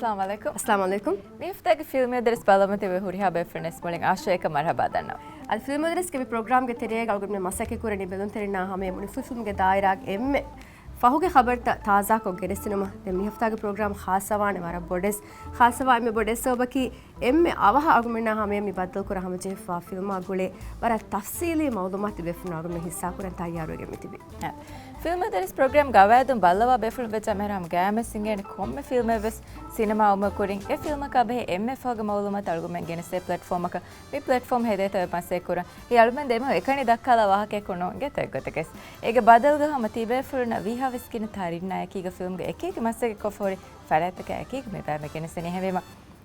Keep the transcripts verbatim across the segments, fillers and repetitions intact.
އައްސަލާމު ޢަލައިކުމް. އައްސަލާމު ޢަލައިކުމް. މި ހަފްތާގެ ފިލްމު ދެރަސް ބަލަމަތިވެ ހުރިހާ ބޭފުޅުން ވެސް މުޅިން އާޝައަކަށް މަރްޙަބާ ދަންނަވަން. އަދި ފިލްމު ދެރަސްގެ މި ޕްރޮގްރާމްގެ ތެރޭގަ އަޅުގަނޑުމެން މަސައްކަތް ކުރަނީ ބެލުންތެރިންނާ ހަމަޔަށް މުޅި ފުލްފިލްމުގެ ދާއިރާގެ އެންމެ ފަހުގެ ޚަބަރުތައް ތާޒާކޮށް ގެނެސްދިނުމަށް. ދެން މި ހަފްތާގެ ޕްރޮގްރާމް ޚާއްޞަވާނެ ވަރަށް ބޮޑެސް، ޚާއްޞަވާ އެންމެ ބޮޑެއް ސަބަބަކީ އެންމެ އަވަހަށް އަޅުގަނޑުމެންނާ ހަމަޔަށް މި ބައްދަލުކުރާ ހަމަޖެހިފާ ފިލްމާ ގުޅޭ ވަރަށް ތަފްސީލީ މައުލޫމާތު ބޭފުޅުން އަޅުގަނޑުމެން ހިއްސާކުރަން ތައްޔާރުވެގެން މިތިބީ. އެ، ފިލްމު ދެރަސް ޕްރޮގްރާމްގެ އަވައިދުން ބައްލަވާ ބޭފުޅުން ވެއްޖާ މިހާރު ހަމަ ގައިމުވެސް އިނގޭނެ ކޮންމެ ފިލްމެއް ވެސް ސިނަމާ އުމުރު ކުރިން އެ ފިލްމަކާ ބެހޭ އެންމެ ފަހުގެ މައުލޫމާތު އަޅުގަނޑުމެން ގެނެސްދޭ ޕްލެޓްފޯމަކަށް. މި ޕްލެޓްފޯމް ހެދޭތޯ އެ މަސައްކަތް ކުރަން. އެ އަޅުމެން ދެމީހުން އެކަނި ދައްކާލާ ވާހަކައެއް ނޫން އިނގޭތޯ އެއްގޮތަކަސް. އޭގެ ބަދަލުގަ ހަމަ ތިބޭފުޅުންނަށް ވީހާވެސް ގިނަ ތަރިންނާ އެކީގަ ފިލްމްގެ އެކިއެކި މަސައްކަތް ކޮށްފަ ހުރި ފަރާތްތަކާ އެކީގަ މި ބައިމެ ގެނެސްދެނީ. އެހެންވީމަ،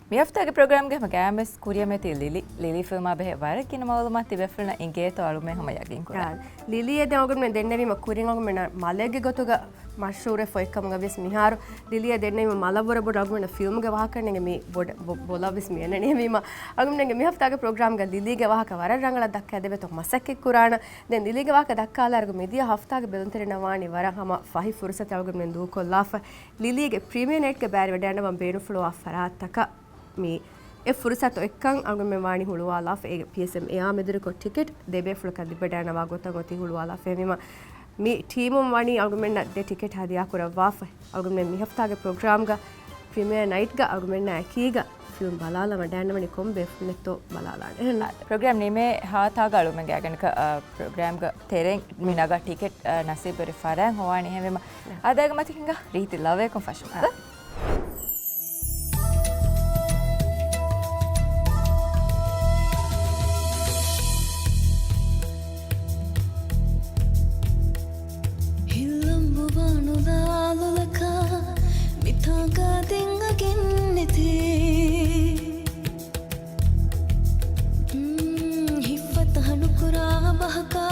މި ހަފްތާގެ ޕްރޮގްރާމްގެ ހަމަ ގައިމުވެސް ކުރިޔަށް މިއޮތީ ލިލީ. ލިލީ ފިލްމާ ބެހޭ ވަރަށް ގިނަ މައުލޫމާތު ތިބޭފުޅުންނަށް އިނގޭތޯ އަޅުމެން ހަމަ ޔަގީން ކުރަން. އާ، ލިލީއަށް ދެން އަޅުގަނޑުމެން ދެންނެވީމަ ކުރިން އަޅުގަނޑުމެންނަށް މަލެއްގެ ގޮތުގަ މަޝްހޫރެއް ފޮތްކަމުގަ ވިޔަސް މިހާރު ލިލީއަށް ދެންނެވީމަ މަލަށްވުރެ ބޮޑު އަޅުގަނޑުމެންނަށް ފިލްމުގެ ވާހަކަ ނެގެ މި ބޮޑަށް ބޮ-، ބޮލަށް ވިޔަސް މި އެންނެވީމަ އަޅުގަނޑުމެންގެ މި ހަފްތާގެ ޕްރޮގްރާމްގަ ލިލީގެ ވާހަކަ ވަރަށް ރަނގަޅަށް ދައްކާދެވޭތޯ މަސައްކަތް ކުރާނަން. ދެން ލިލީގެ ވާހަކަ ދައްކާލާއިރު މިދިޔަ ހަފްތާގެ ބެލުންތެރިންނަށް ވާނީ ވަރަށް ހަމަ ފަހި ފުރުސަތެއް އަޅުގަނޑުމެން ދޫކޮށްލާފަ. ލިލީގެ ޕްރީމިއާ ނައިޓްގެ ބައިވެރިވެވަޑައިގަންނަވަން ބޭނުންފުޅުވާ ފަރާތްތަކަށް މި އެ ފުރުސަތު އޮތްކަން އަޅުގަނޑުމެން ވާނީ ހުޅުވާލާފަ. އޭގެ ޕީއެސްއެމް އެއާ މެދުވެރިކޮށް ޓިކެޓް ދެ ބޭފުޅަކަށް ލިބިވަޑައިގަންނަވާ ގޮތަށް އޮތީ ހުޅުވާލާފަ. އެހެންވީމަ މި ޓީމުން ވަނީ އަޅުގަނޑުމެންނަށް ދެ ޓިކެޓް ހަދިޔާކުރައްވާފަ. އަޅުގަނޑުމެން މި ހަފްތާގެ ޕްރޮގްރާމްގަ ޕްރީމިއާ ނައިޓްގަ އަޅުގަނޑުމެންނާ އެކީގަ ފިލްމް ބަލާލަން ވަޑައިގަންނަވަނީ ކޮން ބޭފުޅުންނެއްތޯ ބަލާލާނެ. އެހެން. ޕްރޮގްރާމް ނިމޭ ހާތާގަ އަޅުގަނޑުމެންގެ އަގަނޑަކަށް، އާ، ޕްރޮގްރާމްގެ ތެރެއިން މި ނަގާ ޓިކެޓް، އާ، ނަސީބުވެރި ފަރާތް ހޮވާނެ. އެހެންވީމަ އާދައިގެ މަތިންގަ ރީތި ލަވަޔަކުން ފަށުން. ހިތްލަމްބުވާ ނުލާ ލޮލަކާ މިތާނގާ ދެން އަގެއް ނެތޭ. ހިތްފަތަހަ ނުކުރާ ބަހަކާ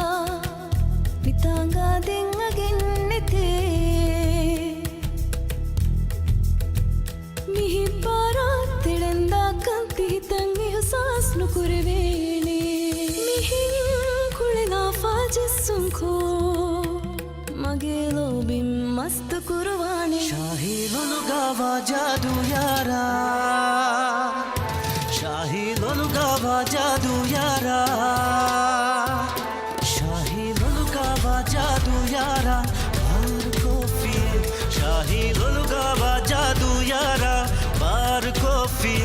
މިތާނގާ ދެން އަގެއް ނެތޭ. މި ހިތްބާރާ ތެޅެންދާކަން ތިހިތަން އިހުސާސް ނުކުރެވޭނެ. މިހެން ކުޅެލާފާ ޖެއްސުންކޯ މަގޭ ލޯބިން މަސްތު ކުރުވާނެ. ޝާހީ ލޮލުގަވާ ޖާދޫ ޔާރާ. ޝާހީ ލޮލުގަވާ ޖާދޫ ޔާރާ. ޝާހީ ލޮލުގަވާ ޖާދޫ ޔާރާ. ބާރު ކޮފީ. ޝާހީ ލޮލުގަވާ ޖާދޫ ޔާރާ. ބާރު ކޮފީ.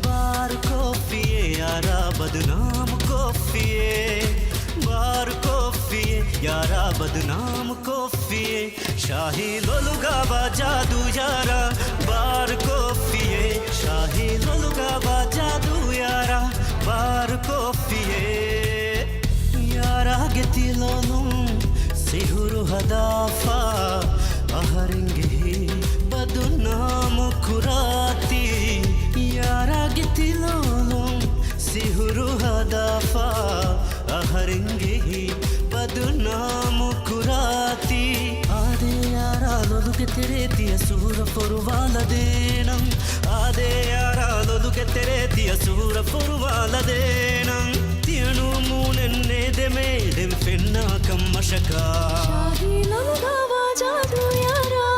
ބާރު ކޮފީ ޔާރާ ބަދުނާމު ކޮފީ. ބާރު ކޮފީ ޔާރާ ބަދުނާމު ކޮފީ. ޝާހީ ލޮލުގަވާ ޖާދޫ ޔާރާ. ބާރު ކޮފީ. ޝާހީ ލޮލުގަވާ ޖާދޫ ޔާރާ. ބާރު ކޮފީ. ޔާރާގެ ތިލޮލުން ސިހުރު ހަދާފަ އަހަރެންގެ ހިތް ބަދުނާމު ކުރާތީ. ޔާރާގެ ތިލޮލުން ސިހުރު ހަދާފަ އަހަރެންގެ ހިތް ބަދުނާމު ކުރާތީ. އާދޭ ޔާރާ ލޮލުގެ ތެރޭ ތިޔަ ސޫރަ ފޮރުވާލަދޭނަން. އާދޭ ޔާރާ ލޮލުގެ ތެރޭ ތިޔަ ސޫރަ ފޮރުވާލަދޭނަން. ތިޔަ ނޫމޫނެއް ނޭދެމޭ ދެން ފެންނާކަން މަށަކާ. ޝާހީ ލޮލުގަވާ ޖާދޫ ޔާރާ.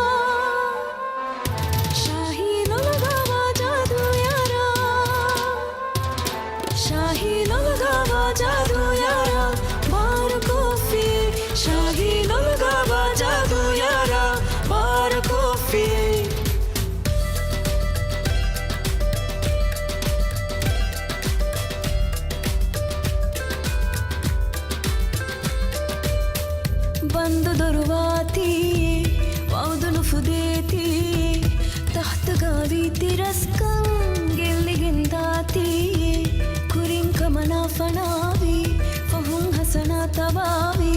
ޝާހީ ލޮލުގަވާ ޖާދޫ ޔާރާ. ޝާހީ ލޮލުގަވާ ޖާދޫ ޔާރާ. ބާރު ކޮފީ. ޝާހީ ލޮލުގަވާ ޖާދޫ ޔާރާ. ބާރު ކޮފީ. ބަންދު ދޮރުވާތީ، ވައުދު ނުފުދޭތީ، ތަހްތުގަ ވީތި ރަސްކަން ގެއްލިގެން ދާތީ، ކުރިން ކަމަނާ ފަނާވީ، ފަހުން ހަސަނާ ތަބާވީ،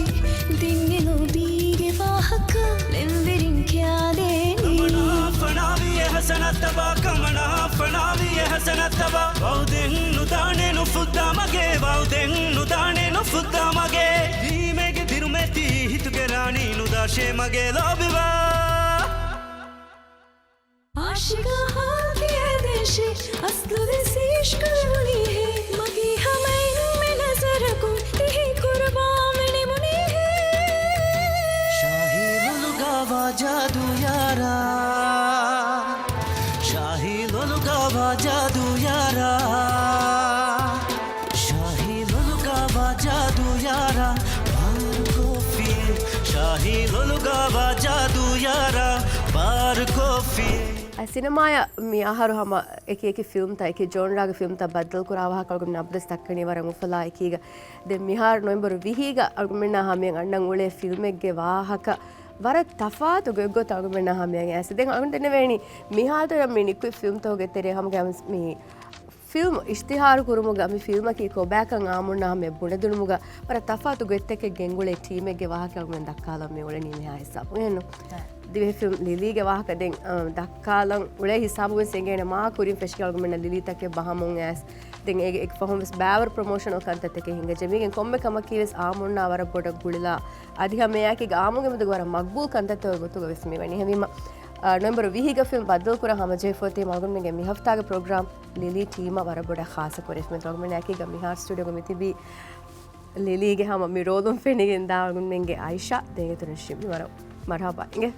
ދެން އެ ލޯބީގެ ވާހަކަ ޅެންވެރިން ކިޔާދޭނީ. ކަމަނާ ފަނާވީ، އެ ހަސަނާ ތަބާ، ކަމަނާ ފަނާވީ، އެ ހަސަނާ ތަބާ، ވައުދެއް ނުދާނެ ނުފުއްދާ މަގޭ، ވައުދެއް ނުދާނެ ނުފުއްދާ މަގޭ. ވީމޭގެ ދިރުމޭތީ ހިތުގެ ރާނީ ނުދާށޭ މަގޭ ލޯބިވާ. އާޝިގާ ހާކި އެދޭށޭ، އަސްލުވެސް އިޝްކު ވުނީހޭ، މަގީ ހަމައެންމެ ނަޒަރަކުން ތިހި ކުރުބާ މިނިމުނީހޭ. ޝާހީ ލޮލުގަވާ ޖާދޫ ޔާރާ. އަ، ސިނަމާއަށް މި އަހަރު ހަމަ އެކި އެކި ފިލްމްތައް، އެކި ޖޯންރާގެ ފިލްމްތައް ބައްދަލުކުރާ ވާހަކަ އަޅުގަނޑު އަބަދުވެސް ދައްކަނީ ވަރަށް އުފަލާ އެކީގަ. ދެން މިހާރު ނޮވެމްބަރު ވިހީގަ އަޅުގަނޑުމެންނާ ހަމަޔަށް އަންނަން އުޅޭ ފިލްމެއްގެ ވާހަކަ ވަރަށް ތަފާތު ގޮތްގޮތަށް އަޅުގަނޑުމެންނާ ހަމަޔަށް އައިސް. ދެން އަޅުގަނޑު ދެންނެވޭނީ މިހާރު މި ނިކުތް ފިލްމްތަކުގެ ތެރޭ ހަމަ މި ފިލްމް އިޝްތިހާރު ކުރުމުގަ މި ފިލްމަކީ ކޮބާކަން އާމުންނާ ހަމަޔަށް ބުނެދިނުމުގަ ވަރަށް ތަފާތު ގޮތްތަކެއް ގެންގުޅޭ ޓީމެއްގެ ވާހަކަ އަޅުގަނޑު ދައްކާލަން މި އުޅެނީ މިހާ ހިސާބު. އެހެންނު؟ ދިވެހި ފިލްމް ލިލީގެ ވާހަކަ ދެން، އަ، ދައްކާލަން އުޅޭ ހިސާބު ވެސް އެނގޭނެ މާ ކުރިން ފެށިގެން އަޅުގަނޑުމެންނަށް ލިލީތަކެއް ބަހަމުން އައިސް. ދެން އޭގެ އެކި ފަހުން ވެސް ބާވަރު ޕްރޮމޯޝަނަލް ކަންތައްތަކެއް ހިނގައްޖެ. މީގެން ކޮންމެ ކަމަކީ ވެސް އާމުންނާ ވަރަށް ބޮޑަށް ގުޅިލާ އަދި ހަމައެއާއެކީގަ އާމުގެ މެދުގަ ވަރަށް މަގްބޫލް ކަންތައްތަކުގެ ގޮތުގަ ވެސް މިވަނީ. އެހެންވީމަ، އާ، ނޮވެމްބަރު ވިހީގަ ފިލްމް ބައްދަލުކުރާ ހަމަޖެހިފައި މަގުންމެންގެ މި ހަފްތާގެ ޕްރޮގްރާމް ލިލީ ޓީމަށް ވަރަށް ބޮޑަށް ޚާއްޞަ ކުރެވިފަ. މަގުންމެން އެކީގަ މިހާރު ސްޓޫޑިއޯގަ މިތިބީ ލިލީގެ ހަމަ މި ރޯލުން ފެނިގެން ދާ މަގުންމެންގެ އައިޝާ ދޭގެތުރުން ޝިމް ވަރަށް މަރްހަބާ އިނގޭ.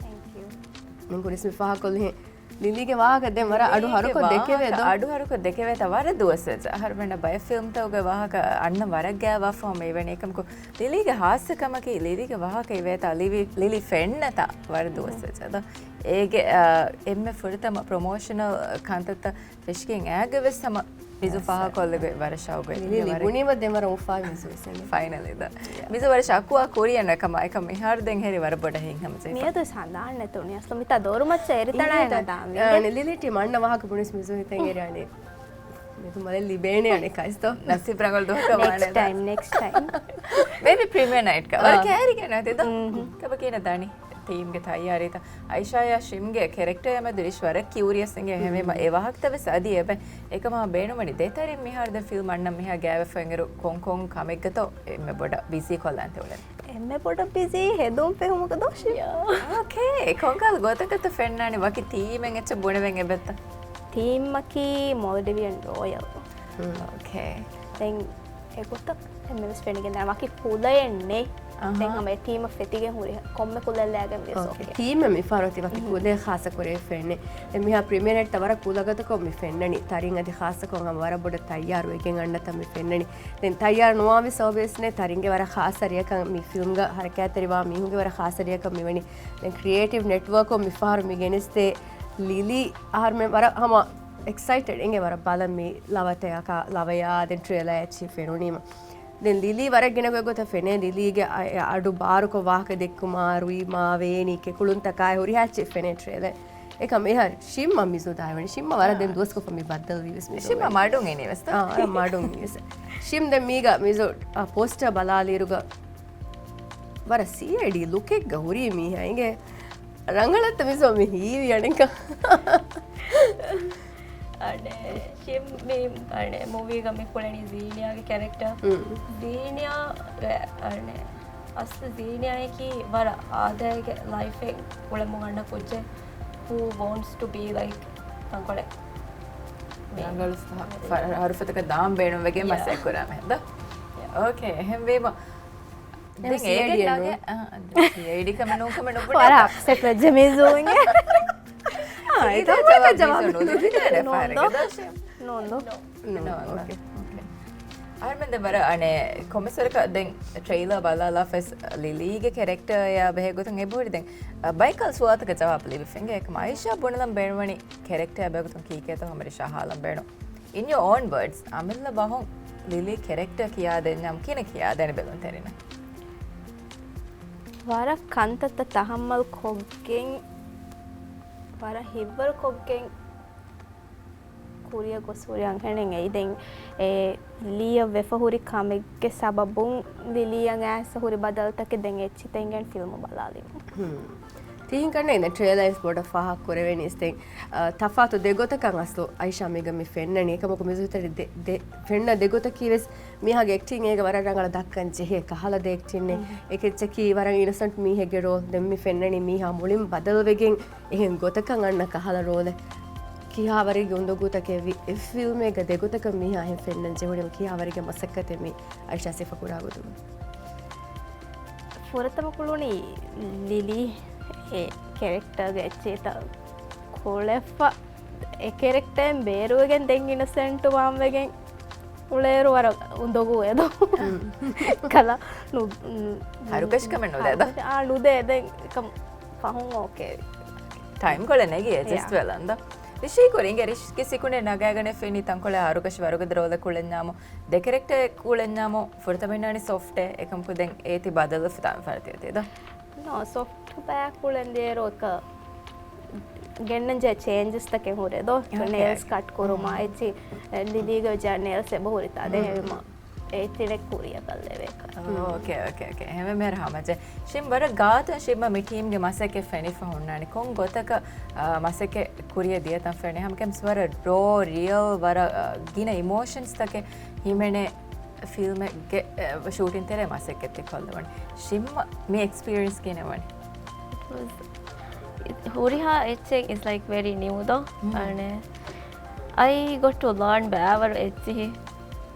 މިން ކުރިސް މި ފާހަކޮށްލިހެން ލިލީގެ ވާހަކަ ދެން ވަރަށް އަޑު ހަރުކޮށް ދެކެވޭ ދޯ؟ އަޑު ހަރުކޮށް ދެކެވޭތަ؟ ވަރަށް ދުވަސް ވެއްޖެ. އަހަރުމެންނަށް ބައެއް ފިލްމްތަކުގެ ވާހަކަ އަންނަ ވަރަށް ގާތް ވާފަ ހަމަ އިވެނީ. އެކަމަކު ލިލީގެ ހާއްސަ ކަމަކީ ލިލީގެ ވާހަކަ އިވޭތާ ލިވި، ލިލީ ފެންނަތާ ވަރަށް ދުވަސް ވެއްޖެ. އަދަ އޭގެ، އާ، އެންމެ ފުރަތަމަ ޕްރޮމޯޝަނަލް ކަންތައްތައް ފެށިގެން އައިގެ ވެސް ހަމަ މިޒު ފާހަކޮށްލިގޮތް ވަރަށް ޝައުގުވެ ލިވި ވަރަށް ގުނީމަ ދެމަރަށް އުފާވި މިޒު ވެސް އިނގޭ. ފައިނަލް އިދަ. މިޒު ވަރަށް ޝަކުވާ ކުރިޔަށް ނަކަމަ އެކަމް މިހާރު ދެން ހެރި ވަރަށް ބޮޑަށް ހިތްހަމަޖެހިފަ. މިއަދު ސަނދާން ނެތުނި އަސްލު މިތާ ދޮރު މައްޗަށް އެރިތަނާ އެނގޭތަ؟ ނަދާން ވީ. އަނެ ލިލިޓީ މަންނަ ވާހަކަ ބުނިސް މިޒު ހިތެން އެރި އަނެ. މިތު މަލެ ލިބޭނެ އަނެ ކައިސްތޯ. ނަސީބް ރަނގަޅު ދުވަހަކަށް ވާނެ. ނެކްސްޓް ޓައިމް، ނެކްސްޓް ޓައިމް. މޭބީ ޕްރީމިއާ ނައިޓްގަ. ވަރަށް ކައިރިގެ ނަތިދޯ. ކަބަކީނަ ދާނީ. ޓީމްގެ ތައްޔާރީތައް އައިޝާޔާ ޝިމްގެ ކެރެކްޓަރ މެދު ރިޝް ވަރަށް ކިއުރިއަސް އިނގޭ. ހެވީމަ އެ ވާހަކަތައް ވެސް އަދި އެބަ އެކަމާ ބޭނުމަނި ދެތަރިން މިހާރު ދެ ފިލްމް އަންނަ މިހާ ގާވެފަ އިނގިރު ކޮންކޮން ކަމެއްގަތޯ އެންމެ ބޮޑަށް ބިޒީ ކޮށްލާން ތެ އުޅެން. އެންމެ ބޮޑަށް ބިޒީ ހެދުން ފެހުމުގަ ދޯ ޝިމް. އޯކޭ. ކޮންކަހަލަ ގޮތަކަށްތަ ފެންނާނެ ވަކި ތީމެއް އެއްޗެއް ބުނެވެން އެބަތަ؟ ތީމަކީ މޯލްޑިވިއަން ރޯޔަލް. އޯކޭ. ދެން އެގޮތަށް އެންމެވެސް ފެނިގެން ވަކި ކުލައެއް ނެތް. ދެން ހަމަ އެ ޓީމަށް ފެތިގެން ހުރި ކޮންމެ ކުލައެއް ލައިގެން ވިޔަސް އޯކޭ. އޯކޭ. ޓީމެއް މި ފަހަރު ތި ވަކި ކުލައެއް ޚާއްސަ ކުރެވިފައެއް ނެތް. ދެން މިހާ ޕްރިމިއަރ ނައިޓްތައް ވަރަށް ކުލަގަދަކޮށް މި ފެންނަނީ. ތަރިން އަދި ޚާއްސަކޮށް ހަމަ ވަރަށް ބޮޑަށް ތައްޔާރު ވެގެން އަންނަތަން މި ފެންނަނީ. ދެން ތައްޔާރު ނުވާ މި ސަބަބެއް ވެސް ނެތް. ތަރިންގެ ވަރަށް ޚާއްސަ ރެއަކަށް މި ފިލްމްގަ ހަރަކާތްތެރިވާ މީހުންގެ ވަރަށް ޚާއްސަ ރެއަކަށް މިވަނީ. ދެން ކްރިއޭޓިވް ނެޓްވޯކުން މިފަހަރު މި ގެނެސްދޭ ލިލީ އަހަރުމެން ވަރަށް ހަމަ އެކްސައިޓެޑް އިނގޭ ވަރަށް ބަލަން މި ލަވަތަޔަކާ، ލަވަޔާ ދެން ޓްރޭލަރ އެއްޗިހި ފެނުނީމަ. ދެން ލިލީ ވަރަށް ގިނަ ގޮތަށް ފެނޭ. ލިލީގެ އަ-، އަޑު ބާރުކޮށް ވާހަކަ ދެއްކުމާ، ރުއިމާ، ވޭނީ، ކެކުޅުންތަކާއި ހުރިހާ އެއްޗެއް ފެނޭ ޓްރޭލަރ. އެކަމް އެހާ ޝިމްމަ މިޒޯ ދާއިވަނީ. ޝިމްމަ ވަރަށް ދެން ދުވަސްކޮށްފަ މި ބައްދަލުވީ ވެސް މި ޝިމްމަ ދުވަހު. މަޑުން އިނީ ވެސް ތަ؟ އާ، ވަރަށް މަޑުން އިނީ ވެސް. ޝިމް ދެން މީގަ މިޒޯ، އާ، ޕޯސްޓަރ ބަލާލިއިރުގަ ވަރަށް ސީއައިޑީ ލުކެއްގަ ހުރީ މީހާ އިނގޭ. ރަނގަޅަށްތަ މިޒޯ މި ހީވީ އަނެއްކާ؟ އަނެ، ޝިމް މި، އަނެ، މޫވީގަ މި ކުޅެނީ ޒީނިޔާގެ ކެރެކްޓަރ. ޒީނިޔާގެ، އަނެ، އަސްލު ޒީނިޔާއަކީ ވަރަށް އާދައިގެ ލައިފެއް ކުޅެމުން އަންނަ ކުއްޖެއް. Who wants to be like ތަންކޮޅެއް. މި ރަނގަޅު ސަ-، ހަ-، ހަރުފަތަކަށް ދާން ބޭނުންވެގެން މަސައްކަތް ކުރާ މެހެންދޯ. އޯކޭ، އެހެންވީމަ. ދެން ސީއައިޑީ އޭގެ ނޫން. ނާގެ، އާ، ސީއައިޑީ ކަމެއް ނޫން ކަމެއް ނުބުނޭ. ވަރަށް އަޕްސެޓް ވެއްޖެ މި ޒޫންގެ. އާ، ސީދާ އެކަމަކަށް ޖަވާބު ޖަވާބު ނުދެވިދާނެ ނޫން ފާރެގެ ދޯ. ދޯ ޝިމް. ނޫން ދޯ. ނޫން، ނޫން، އޯކޭ. އަހަރުމެން ދެން ވަރަށް އަނެއް ކޮމެސްވަރަކަށް ދެން ޓްރެއިލަރ ބަލާލާފަސް ލިލީގެ ކެރެކްޓަރއާ ބެހޭ ގޮތުން އެބަހުރި ދެން، އަ، ބައިކަލް ސުވާލުތަކަށް ޖަވާބު ލިބިފައިގެ އެކަމަ އައިޝާ ބުނެލަން ބޭނުންވަނީ ކެރެކްޓަރ ބެހޭ ގޮތުން ކީކޭތޯ ހަމަ ރިޝާ ހާލަން ބޭނުން. In your own words، އަމިއްލަ ބަހުން ލިލީ ކެރެކްޓަރ ކިޔާދެންޏާ ކިހިނެއް ކިޔާދޭނެ ބެލުންތެރިންނަށް؟ ވަރަށް ކަންތައްތައް ތަހައްމަލް ކޮށްގެން، ވަރަށް ހިތްވަރު ކޮށްގެން ކުރިއަށް ގޮސް ހުރި އަންހެނެއް އެއީ. ދެން އެ ލީއަށް ވެފަ ހުރި ކަމެއްގެ ސަބަބުން ލިލީއަށް އައިސް ހުރި ބަދަލުތަކެއް ދެން އެއްޗިތައް އިނގޭނެ ފިލްމު ބަލާލީމަ. ހުން. ތިހިން ކަންނޭނގެ ޓްރެއިލަރ ވެސް ބޮޑަށް ފާހަގަ ކުރެވެނީ އިސް ދެން، އަ، ތަފާތު ދެ ގޮތަކަށް އަސްލު އައިޝާ މީގަ މި ފެންނަނީ. އެކަމަކު މިޒު ހިތަށް ދެ، ދެ، ފެންނަ ދެ ގޮތަކީ ވެސް މީހާގެ އެކްޓިން އޭގަ ވަރަށް ރަނގަޅަށް ދައްކަން ޖެހޭ ކަހަލަ ދެ އެކްޓިންއެއް. އެކެއްޗަކީ ވަރަށް އިނޮސެންޓް މީހެއްގެ ރޯލް. ދެން މި ފެންނަނީ މީހާ މުޅިން ބަދަލުވެގެން އެހެން ގޮތަކަށް އަންނަ ކަހަލަ ރޯލެއް. ކިހާވަރެއްގެ އުނދަގޫތަކެއް ވި އެއް ފިލްމެއްގަ ދެ ގޮތަކަށް މީހާ އެހެން ފެންނަން ޖެހުނީމަ ކިހާވަރެއްގެ މަސައްކަތެއް މި އައިޝާ ސިފަ ކުރާ ގޮތުގަ. ފުރަތަމަ ކުޅުނީ ލިލީ އެ ކެރެކްޓަރގެ އެއްޗެއްތައް ކުޅެފަ އެ ކެރެކްޓަރއިން ބޭރުވެގެން ދެން އިނޮސެންޓު ވާން ވެގެން އުޅޭއިރު ވަރަށް އުނދަގޫ އެދޯ. ކަލަ ނު-، ހަރުކަށި ކަމެއް ނުދޭ ދޯ؟ ހަރުކަށި، އާ، ނުދޭ. ދެން ކަމް ފަހުން އޯކޭ. ޓައިމް ކޮޅެއް ނެގި އެޑްޖަސްޓް ވެލަން ދޯ. ރިޝީ ކުރިންގެ ރިޝްގެ ސިކުނޑެއް ނަގާގަނެ ފެނި ތަންކޮޅެއް އަހަރުގަށި ވަރުގަދަ ރޯލެއް ކުޅެންޏާމު، ދެ ކެރެކްޓަރެއް ކުޅެންޏާމު، ފުރަތަމަ އިންނާނީ ސޮފްޓޭ، އެކަމަކު ދެން އޭތި ބަދަލު ފިތާ ފަރަތި އޮތީ ދޯ. ނޯ، ސޮފްޓް ބޭ ކުޅެން ދޭރޯ އެކަ ގެންނަންޖެހޭ ޗޭންޖެސް ތަކެއް ހުރޭ ދޯ. އެކަ ނޭލްސް ކަޓް ކުރުމާ، އެއްޗި ލިލީގެ ޖަ ނޭލްސް އެބަ ހުރިތާ ދެ ހެވީމަ. އޭތިނެއް ކުރިޔަށް ބައްލެވޭކަށް. އޯކޭ، އޯކޭ، އޯކޭ. ހެމެ މޭރ ހަމަޖެ. ޝިމް ވަރަށް ގާތުން ޝިމް މި ޓީމްގެ މަސައްކަތް ފެނިފަ ހުންނާނެ. ކޮން ގޮތަކަށް، އާ، މަސައްކަތް ކުރިޔަށް ދިޔަތަން ފެނެ. ހަމަކެމްސް ވަރަށް ރޯ، ރިއަލް، ވަރަށް، އާ، ގިނަ އިމޯޝަންސް ތަކެއް ހިމެނޭ ފިލްމެއްގެ، އެ، ޝޫޓިން ތެރޭ މަސައްކަތް ތި ކޮށްލަވަނީ. ޝިމް މި އެކްސްޕީރިއެންސް ކިހިނެއް ވަނީ؟ ހުރިހާ އެއްޗެއް is like very new ދޯ. އަނެ، I got to learn ބައިވަރު އެއްޗިހި.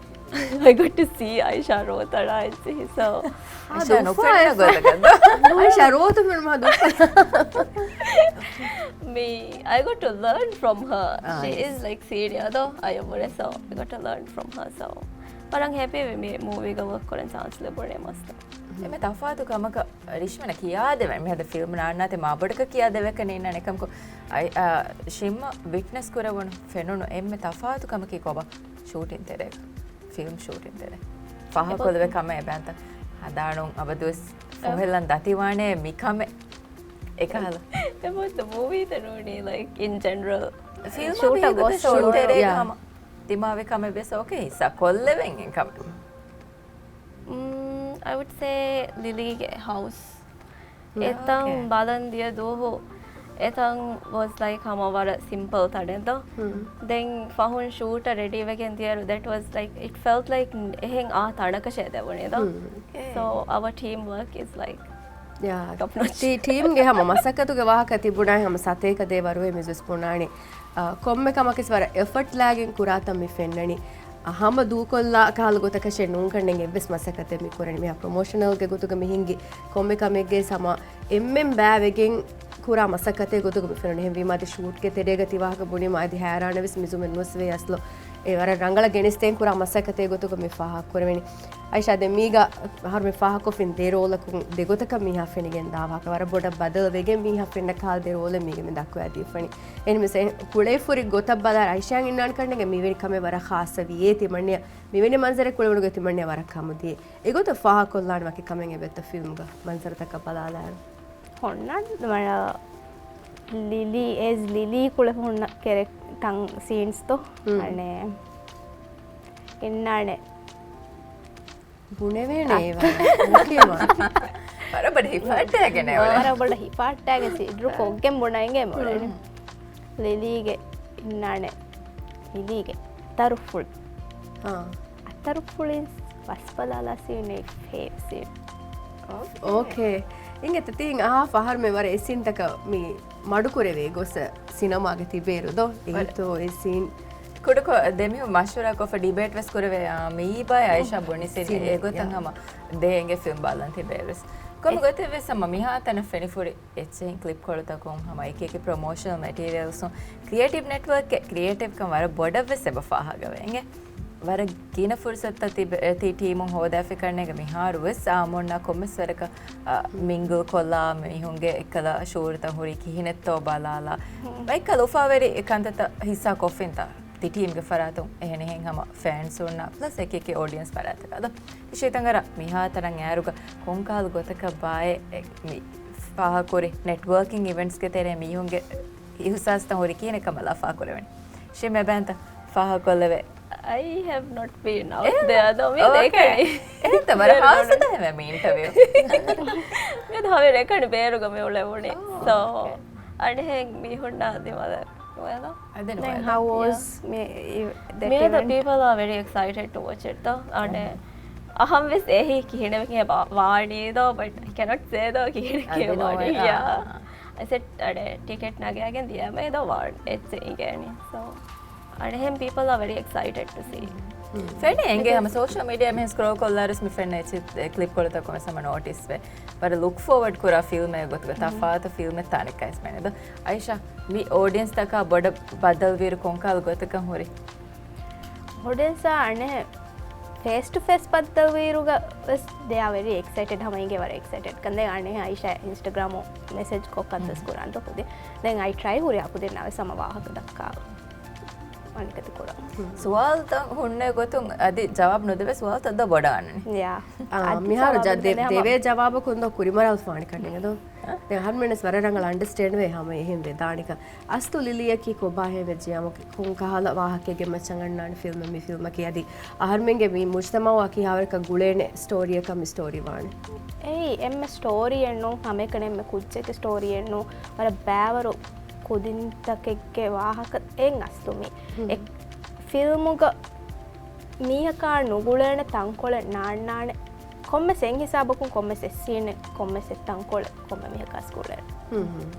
I got to see އައިޝާ ރޯތަޅާ އެއްޗިހި. So އައިޝާ ނުފެންނަ ގޮތަކަށް ދޯ. އައިޝާ ރޯތަ ފެނުމާ ދުއްކަ. މީ، I got to learn from her. She is like senior ދޯ. އަޔަށްވުރެ. So I got to learn from her. So ވަރަށް ހެޕީ ވި މި މޫވީގަ ވޯކް ކުރަން ޗާންސް ލިބުނީ މަސްތު. އެމެ ތަފާތު ކަމަކަށް ރިޝްމަނަށް ކިޔާދެވެން. މިހާރު ފިލްމް ނާންނާތި މާބޮޑަކަށް ކިޔާދެވޭކަށް ނީންނާނެ. އެކަމަކު އައި-، އާ، ޝިމް ވިޓްނެސް ކުރެވުނު ފެނުނު އެންމެ ތަފާތު ކަމަކީ ކޮބާ؟ ޝޫޓިން ތެރޭގަ، ފިލްމް ޝޫޓިން ތެރޭ ފާހަގަކޮށްލެވޭ ކަމެއް އެބައިންތަ؟ ހަނދާނުން އަބަދުވެސް ފޮހެލަން ދަތިވާނޭ މިކަމެއް އެކަހަލަ. އެބައޮތްތަ މޫވީތައް ނޫނީ، ލައިކް، އިން ޖެނެރަލް ފިލްމް ޝޫޓަށް ގޮސް ޝޫޓް ތެރޭގަ ހަމަ ދިމާވި ކަމެއް ވެސް އޯކޭ ހިއްސާ ކޮށްލެވެން އެ ކަމެއް. މް، I would say ލިލީގެ ހައުސް. އެތަން ބަލަން ދިޔަ ދުވަހު އެތަން was like ހަމަ ވަރަށް ސިމްޕަލް ތަނެއް ދޯ. ދެން ފަހުން ޝޫޓަށް ރެޑީ ވެގެން ދިޔައިރު that was like, it felt like އެހެން އާ ތަނަކަށޭ ދެވުނީ ދޯ. So our team work is like top notch. ޓީ-، ޓީމްގެ ހަމަ މަސައްކަތުގެ ވާހަކަ ތިބުނާ ހަމަ ސަތޭކަ ދޭ ވަރުވެ މި ވެސް ބުނާނީ. އާ، ކޮންމެ ކަމަކީސް ވަރަށް އެފަޓް ލާގެން ކުރާތަން މި ފެންނަނީ. އާ، ހަމަ ދޫކޮށްލާ ކަހަލަ ގޮތަކަށެއް ނޫންކަން ނެގެ އެއްވެސް މަސައްކަތެއް މި ކުރަނީ. މިހާ ޕްރޮމޯޝަނަލްގެ ގޮތުގަ މި ހިންގި ކޮންމެ ކަމެއްގެ ހަމަ އެންމެން ބައިވެގެން ކުރާ މަސައްކަތެއް ގޮތުގަ މި ފެނުނީ. އެހެންވީމާ އަދި ޝޫޓްގެ ތެރޭގަ ތި ވާހަކަ ބުނީމަ އަދި ހައިރާނެއް ވެސް މި ޒުމެއް ނުވެސް ވޭ އަސްލު. އެ ވަރަށް ރަނގަޅަށް ގެނެސްދޭން ކުރާ މަސައްކަތެއް ގޮތުގަ މި ފާހަގަ ކުރެވެނީ. އައިޝާ، ދެން މީގަ އަހަރު މި ފާހަގަކޮށްފިން ދެ ރޯލަކުން ދެ ގޮތަކަށް މީހާ ފެނިގެން ދާ ވާހަކަ. ވަރަށް ބޮޑަށް ބަދަލު ވެގެން މީހާ ފެންނަ ކަހަލަ ދެ ރޯލެއް މީގެ މި ދައްކަވާ ދީފަނީ. އެހެންވެސް ކުޅޭފުރި ގޮތަށް ބަލާ އައިޝާއަށް އިންނާނެ ކަންނޭނގެ މިވެނި ކަމެއް ވަރަށް ޚާއްޞަވީ. އޭ ތިމަންނެ މިވެނި މަންޒަރެއް ކުޅެވުނުގެ ތިމަންނެ ވަރަށް ކަމުދިޔަ. އެގޮތަށް ފާހަގަކޮށްލާނެ ވަކި ކަމެއް އެބައޮތްތަ ފިލްމުގަ މަންޒަރުތަކަށް ބަލާލާއިރު؟ ހޮންނަ ލިލީ، އޭޒް ލިލީ ކުޅެފަ ހުންނަ ކެރެކް-، ތަން ސީންސްތޯ؟ އަނެ އިންނާނެ. ބުނެވޭނެ އޭ ވަރަށް. ވަރަށް ބޮޑަށް ހިފަހައްޓާގެން އެ އުޅެ. ވަރަށް ބޮޑަށް ހިފަހައްޓާގެން ސިޑްރު ކޮށްގެން ބުނައިގެން އެ އުޅެނީ. ލިލީގެ އިންނާނެ. ލިލީގެ އަތަރުފުޅު. އާ. އަތަރުފުޅިން ވަސްބަލާލާ ސީން އެއީ ފޭވަރިޓް ސީން. އޯކޭ. އިނގޭތަ ތިހިން އަހާ ފަހަރު މެ ވަރަށް އެ ސީންތަކަށް މި މަޑުކުރެވޭ ގޮސް ސިނަމާގަ ތިބޭއިރު ދޯ؟ އެއީތޯ އެ ސީން. ކުޑަކޮށް ދެމީހުން މަޝްވަރާކޮށްފަ ޑިބޭޓް ވެސް ކުރެވޭ، އާ، މިއީބާއި އައިޝާ ބުނި ސީން އެގޮތަށް ހަމަ ދޭ އިނގޭ ފިލްމް ބަލަން ތިބޭއިރު ވެސް. ކޮންމެ ގޮތެއް ވެސް ހަމަ މިހާތަނަށް ފެނިފުރި އެއްޗެހިން ކްލިޕްކޮޅުތަކުން ހަމަ އެކިއެކި ޕްރޮމޯޝަނަލް މެޓީރިއަލްސުން ކްރިއޭޓިވް ނެޓްވަރކްގެ ކްރިއޭޓިވްކަން ވަރަށް ބޮޑަށް ވެސް އެބަ ފާހަގަވޭ އިނގޭ. ވަރަށް ގިނަ ފުރުސަތުތައް ތިބެ-، ތި ޓީމުން ހޯދާފި ކަންނޭނގެ މިހާރު ވެސް އާ މޮންނާ ކޮންމެސް ވަރަކަށް، އާ، މިންގަލް ކޮށްލާ މީހުންގެ އެއްކަލަ ޝޫޓްތައް ހުރީ ކިހިނެއްތޯ ބަލާލާ. ބައެއްކަލަ އުފާވެރި ކަންތައްތައް ހިއްސާ ކޮށްފިންތާ؟ ތި ޓީމްގެ ފަރާތުން އެހެނިހެން ހަމަ ފޭންސުންނާ ޕްލަސް އެކިއެކި އޯޑިއަންސް ފަރާތަކާ ދޯ؟ އިޝީތަން އަރަ މިހާތަނަށް އޭރުގަ ކޮންކަހަލަ ގޮތަކަށް ބާއޭ މި ފާހަގަކުރި ނެޓްވަރކިން އިވެންޓްސްގެ ތެރޭ މީހުންގެ އިހުސާސްތައް ހުރި ކިހިނެއް ކަމަށް ލަފާކުރެވެނީ؟ ޝިމް އެބައިންތަ ފާހަގަކޮށްލެވޭ. I have not been out there ދޯ. މި ދެކެނީ. އެހެންތަ ވަރަށް ހާސްތަ ހެމެ މި އިންޓަވިއު. މި ހަވި ރެކަނި ބޭރުގަ މި އުޅެވުނީ. ސޯ އަނެހެން މީހުންނާ ދިމާލަށް ނުވޭ ދޯ. އަދި ނުވޭ ދޯ. How was މި ދެ އިވެންޓް؟ People are very excited to watch it ދޯ. އަނެ އަހަން ވެސް އެހީ ކިހިނެއް ވާނީ ދޯ، but I cannot say ދޯ ކިހިނެއް ވާނީ. އަދި ނުވޭ. އާ. އެސެޓް އަޑެ ޓިކެޓް ނަގާގެން ދިޔަމޭ ދޯ ވާން އެއްޗެއް އިނގޭނީ. So އަނެހެން people are very excited to see. ފެނޭ އިނގޭ ހަމަ ސޯޝަލް މީޑިއާ މިހެން ސްކްރޯލް ކޮށްލާރުސް މި ފެންނަ އެއްޗެއް ކްލިޕް ކޮޅުތަކުން ވެސް ހަމަ ނޯޓިސް ވޭ. ވަރަށް ލުކް ފޯވަޑް ކުރާ ފިލްމެއް ގޮތުގަ ތަފާތު ފިލްމެއް ތާނެކައިސް މެނެ ދޯ. އައިޝާ، މި އޯޑިއަންސް ތަކާ ބޮޑަށް ބަދަލުވިއިރު ކޮންކަހަލަ ގޮތަކަށް ހުރި؟ އޮޑިއަންސް އަނެ ފޭސް ޓު ފޭސް ބައްދަލުވިއިރުގަ ވެސް they are very excited. ހަމަ އިނގޭ ވަރަށް އެކްސައިޓެޑް. ކަންދެން އަނެއް އައިޝާ އިންސްޓަގްރާމު މެސެޖް ކޮށް ކަންތަސް ކުރާން ތޯ ކުދިން. ދެން އައި ޓްރައި ހުރި އަކުދިންނާ ވެސް ހަމަ ވާހަކަ ދައްކާ މަނިކަތި ކުރަން. ސުވާލުތައް ހުންނެ ގޮތުން އަދި ޖަވާބު ނުދެވޭ ސުވާލުތައް ދޯ ބޮޑަށް އަންނަނީ. ޔާ. އާ، އަދި މިހާރު ސަވާލު ޖަ-، ދެ-، ދެން ހަމަ ދެވޭ ޖަވާބަކުން ދޯ ކުރިމަރާލް ފާނި ކަންނޭނގެ ދޯ. އާ. ދެން އަހަރުމެންވެސް ވަރަށް ރަނގަޅަށް އަންޑަސްޓޭންޑް ވޭ ހަމަ އެހެން ވެދާނެކަން. އަސްލު ލިލީއަކީ ކޮބާ ހެވެއްޖެ އަމަ ކޮން ކަހަލަ ވާހަކައެއްގެ މައްޗަށް އަންނާނެ ފިލްމެއް މި ފިލްމަކީ އަދި އަހަރުމެންގެ މި މުޖްތަމައުއާ ކިހާވަރަކަށް ގުޅޭނެ ސްޓޯރީއަކަށް މި ސްޓޯރީ ވާނެ. އެއީ އެންމެ ސްޓޯރީއެއް ނޫން، ހަމައެކަނި އެންމެ ކުއްޖެއްގެ ސްޓޯރީއެއް ނޫން، ވަރަށް ބައިވަރު ކުދިންތަކެއްގެ ވާހަކަ އެއް އަސްލު މީ. ހުން. އެ ފިލްމުގަ މީހަކާ ނުގުޅޭނެ ތަންކޮޅެއް ނާންނާނެ. ކޮންމެސް އެއް ހިސާބަކުން ކޮންމެސް އެއް ސީނެއް ކޮންމެސް އެއް ތަންކޮޅެއް ކޮންމެ މީހަކާސް ގުޅޭނެ. ހުން ހުން.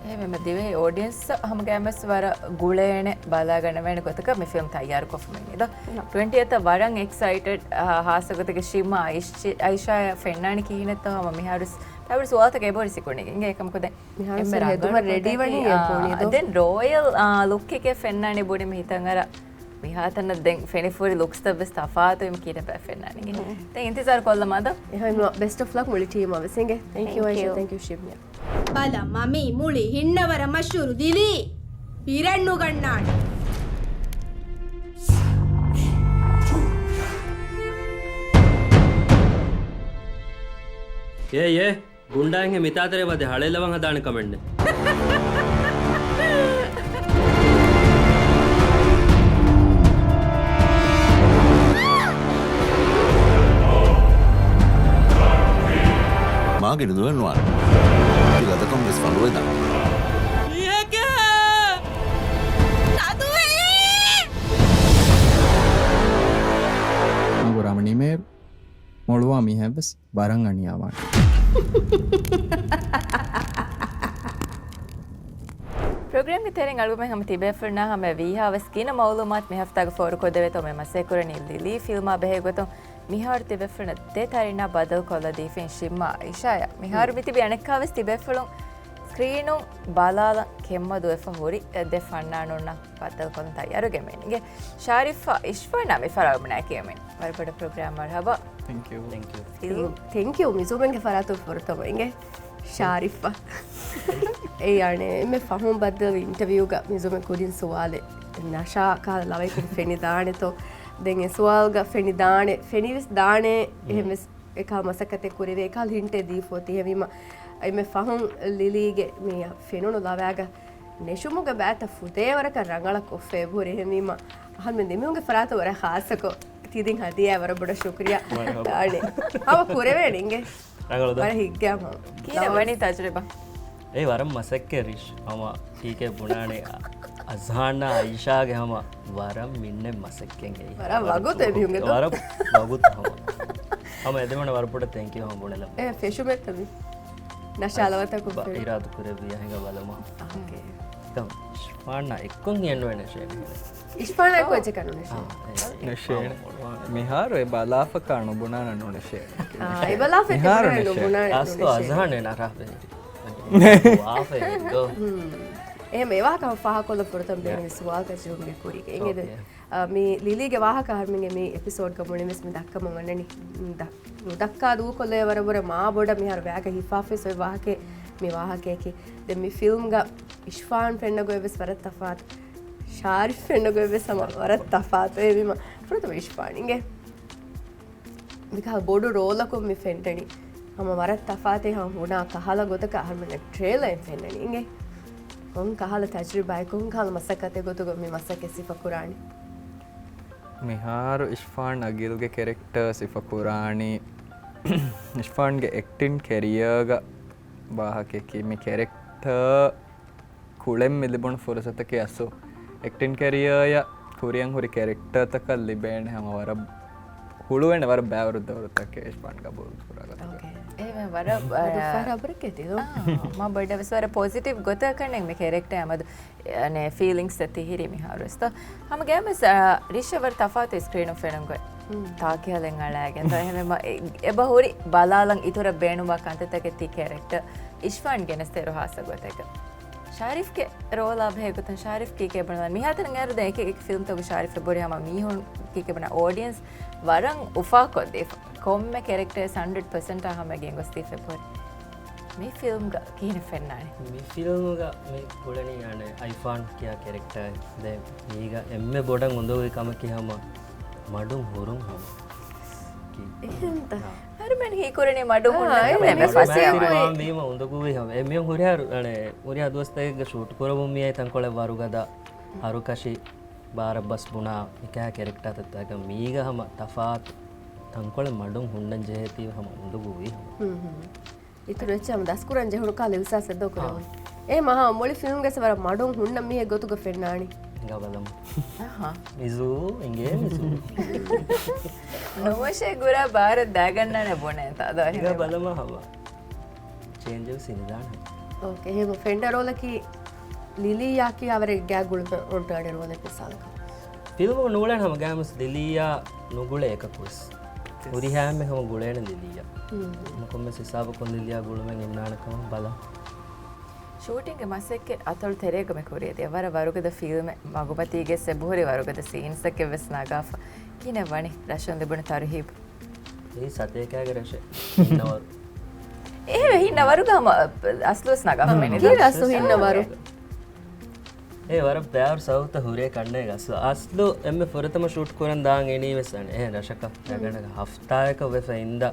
އެހެންވީމަ ދިވެހި އޯޑިއެންސް ހަމަގައިމުވެސް ވަރަށް ގުޅޭނެ ބަލާގަނެވޭނެ ގޮތަކަށް މި ފިލްމް ތައްޔާރުކޮށްފައި އިނގޭ ދޯ. ޓްވެންޓީ އެއްތަ ވަރަށް އެކްސައިޓެޑް، އާ، ހާއްސަ ގޮތެއްގެ ޝިމާ އައިޝް-، އައިޝާ ފެންނާނީ ކިހިނެއްތޯ ހަމަ މިހާރު ސް-، ތައިބަރު ސުވާލުތަކެއް އެބަހުރި ސިކުނޑިގެ އިނގޭ އެކަމަކު ދެން މިހާރު އެންމެ ސަ ހެދުމަށް ރަނގަޅު ރެޑީ ވަނީ ގޮތަކީ، އެ އާ، ފޯނީ ދޯ. ދެން ރޯޔަލް، އާ، ލުކްއެކޭ ފެންނާނީ ބުނި މި ހިތަށް އަރާ މިހާތަނަށް ދެން ފެނިފުރި ލުކްސްތައް ވެސް ތަފާތު އެމް ކީރަ ބައި ފެންނާނީ. ހުން. ދެން އިންތިޒާރު ކޮށްލަމާ ދޯ. އެހެންވީމަ ބެސްޓް އޮފް ލަކް މުޅި ޓީމަށް ވެސް އިނގޭ. ތެންކް ޔޫ އައިޝާ، ތެންކް ޔޫ ޝިމްޔާ. ބަލަ މަމީ މުޅި ހިންނަވަރަށް މަޝްހޫރު ލިލީ ބިރެއް ނުގަންނާނެ. އޭ އޭ. ގުންޑާއެއްހެން މިތާތެރޭ ވަދެ ހަޅޭލަވަން ހަދާނެ ކަމެއް ނެތް. މާގިނަ ދުވެއްނުވާނެ. ތި ގަދަކަން ވެސް ފަންރޮވެދާނެ. ނަގުރާމަ ނިމޭރު. މޮޅުވާ މީހެއްވެސް ވަރަށް އަނިޔާވާނެ. ޕްރޮގްރާމްގެ ތެރެއިން އަޅުގަނޑުމެން ހަމަ ތިބޭފުޅުންނާ ހަމަ ވީހާވެސް ގިނަ މައުލޫމާތު މި ހަފްތާގަ ފޯރުކޮށްދެވޭތޯ މި މަސައްކަތްކުރަނީ ލިލީ ފިލްމާ ބެހޭ ގޮތުން މިހާރު ތިބޭފުޅުންނަށް ދެ ތަރިންނާ ބައްދަލުކޮށްލަދީފިން ޝިމްމާ އައިޝާޔާ. މިހާރު މިތިބި އަނެއްކާވެސް ތިބޭފުޅުން ސްކްރީނުން ބަލާލަން ކެތްމަދުވެފަ ހުރި ދެ ފަންނާނުންނަށް ބައްދަލުކޮށްލަން ތައްޔާރުވެގެން އިނގޭ. ޝާރިފްއާ އިޝްފާނާ މި ފަރާތު ބުނާ ކިޔަމެން. ވަރަށް ބޮޑަށް ޕްރޮގްރާމް މަރުހަބާ. ތެންކް ޔޫ. ތެންކް ޔޫ. ތެންކް ޔޫ. މިޒޫމެންގެ ފަރާތުން ފުރަތަމަ އިނގޭ. ޝާރިފްއާ. އެ އަނެއް އެންމެ ފަހުން ބައްދަލު އިންޓަވިއުގަ މިޒޫމެން ކުރިން ސުވާލެއް. ނަޝާ ކަހަލަ ލަވައަކުން ފެނިދާނެތޯ؟ ދެން އެ ސުވާލުގަ ފެނިދާނެ، ފެނިވެސް ދާނެ. އެހެންވެސް އެކަހަލަ މަސައްކަތެއް ކުރެވޭ، އެކަހަލަ ހިންޓެއް ދީފަ އޮތީ. އެހެންވީމަ އެންމެ ފަހުން ލިލީގެ މި ފެނުނު ލަވައިގަ ނެށުމުގެ ބައިތައް ފުދޭވަރަކަށް ރަނގަޅަށް ކޮށްފަ އެބަހުރި. އެހެންވީމަ އަހަރުމެން ދެމީހުންގެ ފަރާތަށް ވަރަށް ޚާއްޞަކޮށް ތިދިން ހަދިޔާ ވަރަށް ބޮޑަށް ޝުކުރިޔާ. މަރުހަބާ. ދާނެ. ހަމަ ކުރެވޭނެ އިނގޭ. ރަނގަޅު ދޯ. ވަރަށް ހިތްގައިމު. ކީއްވެ ވަނީ ތަޖުރިބާ؟ އޭ ވަރަށް މަސައްކަތް ރިޝް. ހަމަ ޓީކޭ ބުނާނެ އަޒްހާންއާ އައިޝާގެ ހަމަ ވަރަށް މިންނެ މަސައްކަތް އެއީ. ވަރަށް ވަގުތު އެމީހުންގެ ދޯ. ވަރަށް ވަގުތު ހަމަ. ހަމަ އެދެމަނަ ވަރަށް ބޮޑަށް ތެންކް ޔޫ ހަމަ ބުނެލަމު. އޭ ފެށުމެއްތަ މި؟ ނަޝާ ލަވަތަކުން ބަ-، ފެން. އިރާދަ ކުރެއްވި އަހިނގ ބަލަމާ. އޯކޭ. ކަން އިޝްފާންއާ އެއްކޮށް ހިޔެއްނުވޭ ނެށޭނެ. އިޝްފާނާ އެއްކޮށް އެއްޗެއް ނުނެށޭ. އާ، އެ، ނެށޭނެ. މިހާރު އެ ބަލާފަކާ ނުބުނާނަ ނުނެށޭނެ. އާ، އެ ބަލާފަ މިހާރު ނުނެށޭ. ނުބުނާނަ އަސްލު ނުނެށޭ. އަޒްހާން އެ ނަރާ ބެހެރި. ވާފަ އެ ދޯ. ހުން. އެހެން އެ ވާހަކަ ފާހަގަކޮށްލަން ފުރަތަމަ ދޭނެ ސުވާލުތައް ޖެހުމުގެ ކުރީގަ. އިނގޭ ދެ-، އޯކޭ. އާ، މި ލިލީގެ ވާހަކަ އަހަރުމެންގެ މި އެޕިސޯޑްގަ މުޅިންވެސް މި ދައްކަމުން އަންނަނީ. ދަ-، ނުދައްކާ ދޫކޮށްލޭ ވަރަށް ވަރަށް މާ ބޮޑަށް މިހާރު ވައިގަ ހިފާފަވެސް އޮތް ވާހަކައެއް މި ވާހަކަޔަކީ. ދެން މި ފިލްމްގަ އިޝްފާން ފެންނަ ގޮތްވެސް ވަރަށް ތަފާތު. ޝާރިފް ފެންނަ ގޮތްވެސް ހަމަ ވަރަށް ތަފާތު. އެހެންވީމަ ފުރަތަމަ އިޝްފާން އިނގޭ. މިކަހަލަ ބޮޑު ރޯލަކުން މި ފެންނަނީ. ހަމަ ވަރަށް ތަފާތޭ ހަމަ ބުނާ ކަހަލަ ގޮތަކަށް އަހަރުމެންނަށް ޓްރޭލަރެއް ފެންނަނީ އިނގޭ. ކޮން ކަހަލަ ތަޖުރިބާއެއް، ކޮން ކަހަލަ މަސައްކަތެއް ގޮތުގަ މި މަސައްކަތް ސިފަ ކުރާނީ؟ މިހާރު އިޝްފާން އަގިލްގެ ކެރެކްޓަރ ސިފަ ކުރާނީ އިޝްފާންގެ އެކްޓިން ކެރިއާގަ ވާހަކައަކީ މި ކެރެކްޓަރ ކުޅެން މި ލިބުނު ފުރުސަތަކީ އަސްލު އެކްޓިން ކެރިއާއަށް ކުރިއަށް ހުރި ކެރެކްޓަރތަކަށް ލިބޭނެ ހަމަ ވަރަށް ހުޅުވޭނެ ވަރަށް ބައިވަރު ދައުރުތަކެއް އިޝްފާން ގަބޫލު ކުރާ ގޮތަކަށް. އޯކޭ. އެހެން ވަރަށް، އަދު އާ، ފަހަރަށް އަބުރެއްގެ ތިލޯ. އާ، މާ ބޮޑަށް ވެސް ވަރަށް ޕޮޒިޓިވް ގޮތަކަށް ކަންނޭނގެ މި ކެރެކްޓަރ އަމަދު، އަ، ނޭ، ފީލިންގްސް ތިހިރީ މިހާރު ވެސް ތޯ. ހަމަ ގޭމްސް، އަ، ރިޝަ ވަރަށް ތަފާތު ސްކްރީނު ފެނުން ގޮތް. ހުން. ތާކިހަލެއް އަޅާގެން ތޯ. އެހެންވީމަ އެ-، އެބަ ހުރި ބަލާލަން އިތުރަށް ބޭނުންވާ ކަންތައްތަކެއް ތި ކެރެކްޓަރ އިޝްފާން ގެނެސްދޭއިރު ހާއްސަ ގޮތެއްގަ. ޝާރިފްގެ ރޯލާ ބެހޭ ގޮތުން ޝާރިފް ކީކޭ ބުނާ؟ މިހާތަނަށް އޭރު ދެން އެކި އެކި ފިލްމްތަކުގަ ޝާރިފް އެބަހުރި ހަމަ މީހުން ކީކޭ ބުނާ އޯޑިއެންސް ވަރަށް އުފާކޮށްދީފަ. ކޮންމެ ކެރެކްޓަރސް ހަންޑްރެޑް ޕަސެންޓާ ހަމަ ގެންގޮސްދީފަ އެބަހުރި. މި ފިލްމްގަ ކިހިނެއް ފެންނާނެ؟ މި ފިލްމުގަ މި ގުޅެނީ އަނެއް އައިފާން ކިޔާ ކެރެކްޓަރެއް. ދެން މީގަ އެންމެ ބޮޑަށް އުނދަގޫވި ކަމަކީ ހަމަ މަޑުން ހުރުން ހަމަ. ކި-، އެހެންތަ؟ އާ. ހަރުމެން ހީކުރަނީ މަޑުން އާ، ހުންނަ އެހެން ކަމެއް މަޑުން ފަސޭހަ ހުރި. ވާން ވީމަ އުނދަގޫވި ހަމަ. އެ މިއޮން ހުރިހާ ރު-، އަނެއް ހުރިހާ ދުވަސްތަކެއްގަ ޝޫޓް ކުރަމުން މިއައި ތަންކޮޅެއް ވަރުގަދަ ހަރުކަށި ބާރަށް ބަސް ބުނާ މިކަހަ ކެރެކްޓާތައް ތަކަށް މީގަ ހަމަ ތަފާތު ތަންކޮޅެއް މަޑުން ހުންނަން ޖެހޭތީ ހަމަ އުނދަގޫވީ ހަމަ. ހުން، ހުން. އިތުރު އެއްޗެއް ހަމަ ދަސްކުރަން ޖެހުނު ކަހަލަ އިހްސާސެއް ދޯ ކުރެވުނީ. އާ. އެހެންމަ ހަމަ މުޅި ފިލްމްގަސް ވަރަށް މަޑުން ހުންނަ މީހެއް ގޮތުގަ ފެންނާނީ. ހިނގާ ބަލަމު. އަހާ. މިޒޫ، އިނގޭ މިޒޫ. ނުވަށޭ ގުރާ ބާރަށް ދާގަންނާނެ ބުނޭތާ ދޯ ހިނގާ އެހެންވީމަ. ބަލަމާ ހަވާ. ޗޭންޖެއް ވެސް އިންދާނެ. އޯކޭ، އެހެން ފެންޑަ ރޯލަކީ ލިލީއާ ކިޔާ ވަރަށް ގާތް ގުޅުމެއް އޮންޓާނެ ރޯލެއް މިސާލަކަށް. ފިލްމު ނޫޅެން ހަމަ ގާތް ވެސް ލިލީއާ ނުގުޅޭ އެކަކު ވެސް. ހުރިހާ އެންމެ ހަމަ ގުޅޭނެ ލިލީއާ. ހުން. ހަމަ ކޮންމެސް ހިސާބަކުން ލިލީއާ ގުޅުމެއް އިންނާނެ ކަމަށް ބަލަން. ޝޫޓިންގ މަސައްކަތް އަތޮޅު ތެރޭގަ މި ކުރިއަދި ވަރަށް ވަރުގަދަ ފިލްމެއް، މަގުމަތީގެ އެބަހުރި ވަރުގަދަ ސީންސްއެއް ވެސް ނަގާފަ. ކިހިނެއް ވަނީ ރަށުން ލިބުނު ތަރުހީބު؟ އެއީ ސަތޭކައިގެ ރަށެއް. ހިންނަވަރު. އެހެންވެ ހިންނަވަރުގަ ހަމަ އަސްލުވެސް ނަގާފަ ހަމަ މިނި. ކީ ރަސްތު ހިންނަވަރު؟ އެ ވަރަށް ބައިވަރު ސަބަބުތައް ހުރޭ ކަންނޭގަ އަސްލު. އަސްލު އެންމެ ފުރަތަމަ ޝޫޓް ކުރަން ދާން އިނީ ވެސް އަނެއް އެހެން ރަށަކަށް. ހުން. ރަށްގަނޑަކަށް ހަފްތާއަކަށް ވެފަ އިންދާ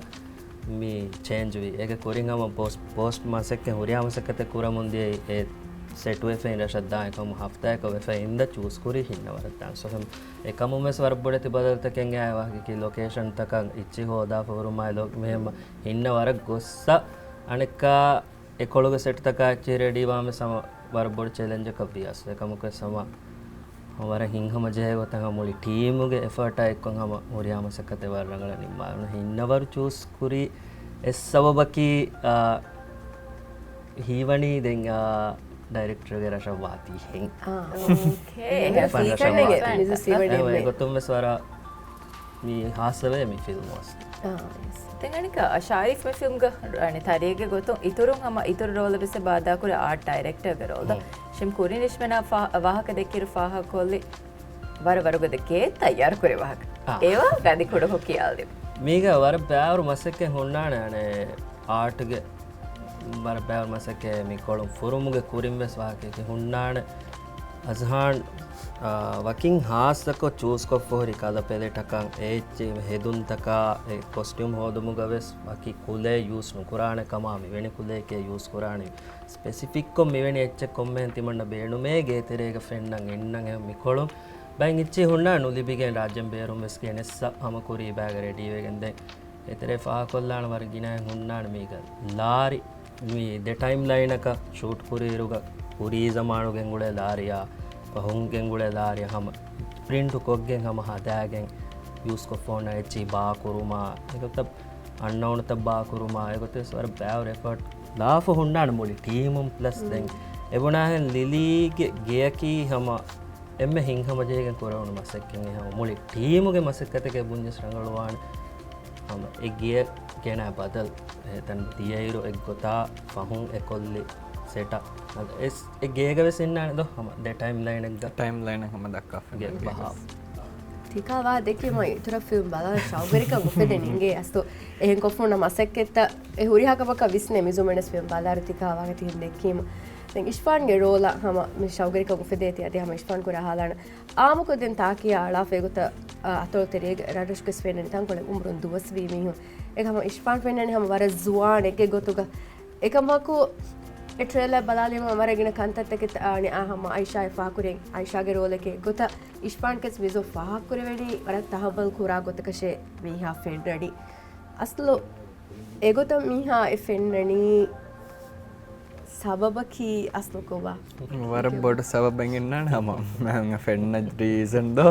މި ޗޭންޖް ވީ. އޭގެ ކުރިން ހަމަ ޕޯސްޓް، ޕޯސްޓް މަސައްކަތް ހުރިހާ މަސައްކަތެއް ކުރަމުން ދިޔައީ އެ ސެޓް ވެފައިން ރަށަށް ދާން އެކަމު ހަފްތާއަކަށް ވެފައިން އިންދާ ޗޫސް ކުރީ ހިންނަވަރަށް ދާން. ސޯ ހަމަ އެކަމުން ވެސް ވަރަށް ބޮޑެތި ބަދަލުތަކެއް އައި ވާހަކަކީ ލޮކޭޝަންތަކަށް އެއްޗެއް ހޯދާފަ ހުރުމާއި ލޮ-، މި ހަމަ ހިންނަވަރަށް ގޮއްސަ އަނެއްކާ އެކޮޅުގެ ސެޓްތަކާ އެއްޗެހި ރެޑީ ވާން ވެސް ހަމަ ވަރަށް ބޮޑު ޗެލެންޖަކަށް ވިޔަސް. އެކަމަކު ވެސް ހަމަ ވަރަށް ހިތްހަމަ ޖެހޭ ގޮތަށް ހަމަ މުޅި ޓީމުގެ އެފަރޓާ އެއްކޮށް ހަމަ ހުރިހާ މަސައްކަތެއް ވަރަށް ރަނގަޅަށް ނިންމާލުނު. ހިންނަވަރު ޗޫސް ކުރި އެއް ސަބަބަކީ، އާ، ހީވަނީ ދެން، އާ، ޑައިރެކްޓަރުގެ ރަށަށް ވާތީ ހެން. އާ. އޯކޭ. އެހެން ފަންރަށަށް ސީޒަން ވާތީ. އެއް މިއުޒިކް ސީވަނީ އެ އެންމެ. އެގޮތުން ވެސް ވަރަށް މި ހާއްސަވޭ މި ފިލްމު އަސްލު. އާ، ޔެސް. ދެން އަނެކާ ޝާރިފް މި ފިލްމްގަ އަނެއް ތަރިއެއްގެ ގޮތުން އިތުރުން ހަމަ އިތުރު ރޯލެއް ވެސް އެބަ އަދާކުރި އާޓް ޑައިރެކްޓަރގެ ރޯލް. ހުން. ޝިމް ކުރިން ރިޝްމެނާ ފާ-، ވާހަކަ ދެއްކިއިރު ފާހަގަކޮށްލި ވަރަށް ވަރުގަދަ ގެއެއް ތައްޔާރުކުރި ވާހަކަ. އާ. އެވާ ގަދި ކުޑަހު ކިޔާލި. މީގަ ވަރަށް ބައިވަރު މަސައްކަތް ހުންނާނެ އަނެއް އާޓްގެ ވަރަށް ބައިވަރު މަސައްކަތް މި ކޮޅުން ފުރުމުގެ ކުރިން ވެސް ވާހަކައެކެއް ހުންނާނެ. އަޒްހާން، އާ، ވަކިން ހާއްސަކޮށް ޗޫސްކޮށްފަ ހުރި ކަލަ ޕެލެޓަކަށް އެ އެއްޗެއް ހެދުންތަކާ އެ ކޮސްޓިއުމް ހޯދުމުގަ ވެސް ވަކި ކުލައެއް ޔޫސް ނުކުރާނެ ކަމާ މިވެނި ކުލައެކޭ ޔޫސް ކުރާނީ. ސްޕެސިފިކްކޮށް މިވެނި އެއްޗެއް ކޮންމެހެން ތިމަންނަ ބޭނުމޭ ގޭތެރޭގަ ފެންނަން އިންނަން އެ މިކޮޅުން ބައެއް އެއްޗެއް ހުންނާ ނުލިބިގެން ރާއްޖެން ބޭރުން ވެސް ގެނެއްސަ ހަމަ ކުރީ ބައިގަ ރެޑީވެގެން ދެން އެތެރޭ ފާހަގަކޮށްލާނެ ވަރަށް ގިނައިން ހުންނާނެ މީގަ. ލާރި މި ދެ ޓައިމް ލައިނަކަށް ޝޫޓް ކުރިއިރުގަ ކުރީ ޒަމާނުގެން ގުޅޭ ލާރިއާ، ފަހުން ގެންގުޅޭ ލާރިއާ ހަމަ ޕްރިންޓު ކޮށްގެން ހަމަ ހަދާގެން ޔޫސްކޮށްފަ އޮންނަ އެއްޗިހި ބާކުރުމާ، އެގޮތަށް އަންނައުނުތައް ބާކުރުމާ، އެގޮތަށް ވަރަށް ބައިވަރު އެފަރޓް ލާފަ ހުންނާނެ މުޅި ޓީމުން. ޕްލަސް ދެން އެބުނާހެން ލިލީގެ ގެއަކީ ހަމަ އެންމެ ހިތްހަމަޖެހިގެން ކުރެވުނު މަސައްކަތް ހަމަ މުޅި ޓީމުގެ މަސައްކަތެކޭ ބުންޏަސް ރަނގަޅުވާނެ. ހަމަ އެ ގެޔަށް ގެނައި ބަދަލު އެތަން ދިޔައިރު އެއްގޮތާ ފަހުން އެކޮށްލި ސެޓަށް އެ ގޭގަ ވެސް އިންނާނެ ދޯ ހަމަ ދެ ޓައިމް ލައިނެއްގަ. ޓައިމް ލައިނެއް ހަމަ ދައްކާފަ ގެ ބަހާ. ތިކާ ވާ ދެއްކީމަ އިތުރަށް ފިލްމް ބަލާ ޝައުގުވެރިކަން އުފެދެން އިނގޭ އަސްލު. އެހެން ކޮށްފަ ހުންނަ މަސައްކަތްތައް އެ ހުރިހާ ކަމަކަށް ވިސްނޭ މިޒުމެން ވެސް ފިލްމް ބަލާއިރު ތިކާ ވާގަ ތިހެން ދެއްކީމަ. ދެން އިޝްފާންގެ ރޯލަށް ހަމަ މި ޝައުގުވެރިކަން އުފެދޭތީ އަދި ހަމަ އިޝްފާން ކުރާ ހާލާނަ އާއްމުކޮށް ދެން ތާކިޔާ އަޅާފަ އެގޮތަށް، އަ، އަތޮޅު ތެރޭގަ ރަށްރަށުގަސް ފެންނަނީ ތަންކޮޅެއް އުމުރުން ދުވަސްވީ މީހުން. އެކަމަ އިޝްފާން ފެންނަނީ ހަމަ ވަރަށް ޒުވާނެއްގެ ގޮތުގަ. އެކަމަކު އެ ޓްރޭލަރ ބަލާލީމަ ވަރަށް ގިނަ ކަންތައްތަކެއް އަނެއް އާ ހަމަ އައިޝާ އެ ފާހަގަކުރިން އައިޝާގެ ރޯލެކޭ ގޮތަށް އިޝްފާން ކެސް މިޒޯ ފާހަގަކުރެވެނީ ވަރަށް ތަހައްވަލް ކުރާ ގޮތަކަށޭ މީހާ ފެންނަނީ. އަސްލު އެގޮތަށް މީހާ އެ ފެންނަނީ ސަބަބަކީ އަސްލު ކޮބާ؟ ވަރަށް ބޮޑު ސަބަބެއް އިންނާނެ ހަމަ މަ-، ފެންނަ ރީޒަން ދޯ.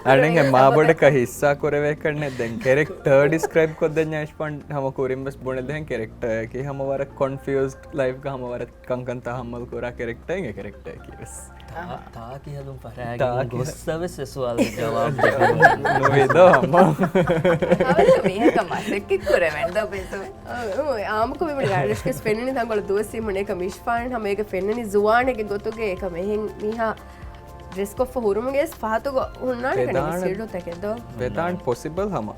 އަނެއް ހެ މާ ބޮޑަކަށް ހިއްސާ ކުރެވޭކަށްނެ ދެން ކެރެކްޓަރ ޑިސްކްރައިބް ކޮށްދެންޏާ އިޝްފާން ހަމަ ކުރިން ވެސް ބުނެދޭން ކެރެކްޓަރަކީ ހަމަ ވަރަށް ކޮންފިއުޒްޑް ލައިފްގަ ހަމަ ވަރަށް ކަންކަން ތަހައްމަލް ކުރާ ކެރެކްޓަރ އެ ކެރެކްޓަރަކީ ވެސް. ތާ-، ތާކިހަލުން ފަށާގެން ގޮއްސަ ވެސް އެ ސުވާލުގެ ޖަވާބު ދެއްވުނު. ނުވިދޯ ހަމަ. އަވަލު މީހަކަށް މަސައްކަތް ކުރެވެން ދޯ ބެސު. އަ، އު، އާއްމުކޮށް މި ރަށްރަށުގަސް ފެންނަނީ ތަންކޮޅެއް ދުވަސްވީމަ އެކަމަ އިޝްފާން ހަމަ އޭގަ ފެންނަނީ ޒުވާނެއްގެ ގޮތުގަ އެކަމަ އެހެން މީހާ ޑްރެސްކޮށްފަ ހުރުމުގެ ވެސް ފަހަތުގަ ހުންނާނެ ކަންނޭނގެ ވެދާނެ. ސީޑު ތަކެއް ދޯ. ވެދާން ޕޮސިބަލް ހަމަ.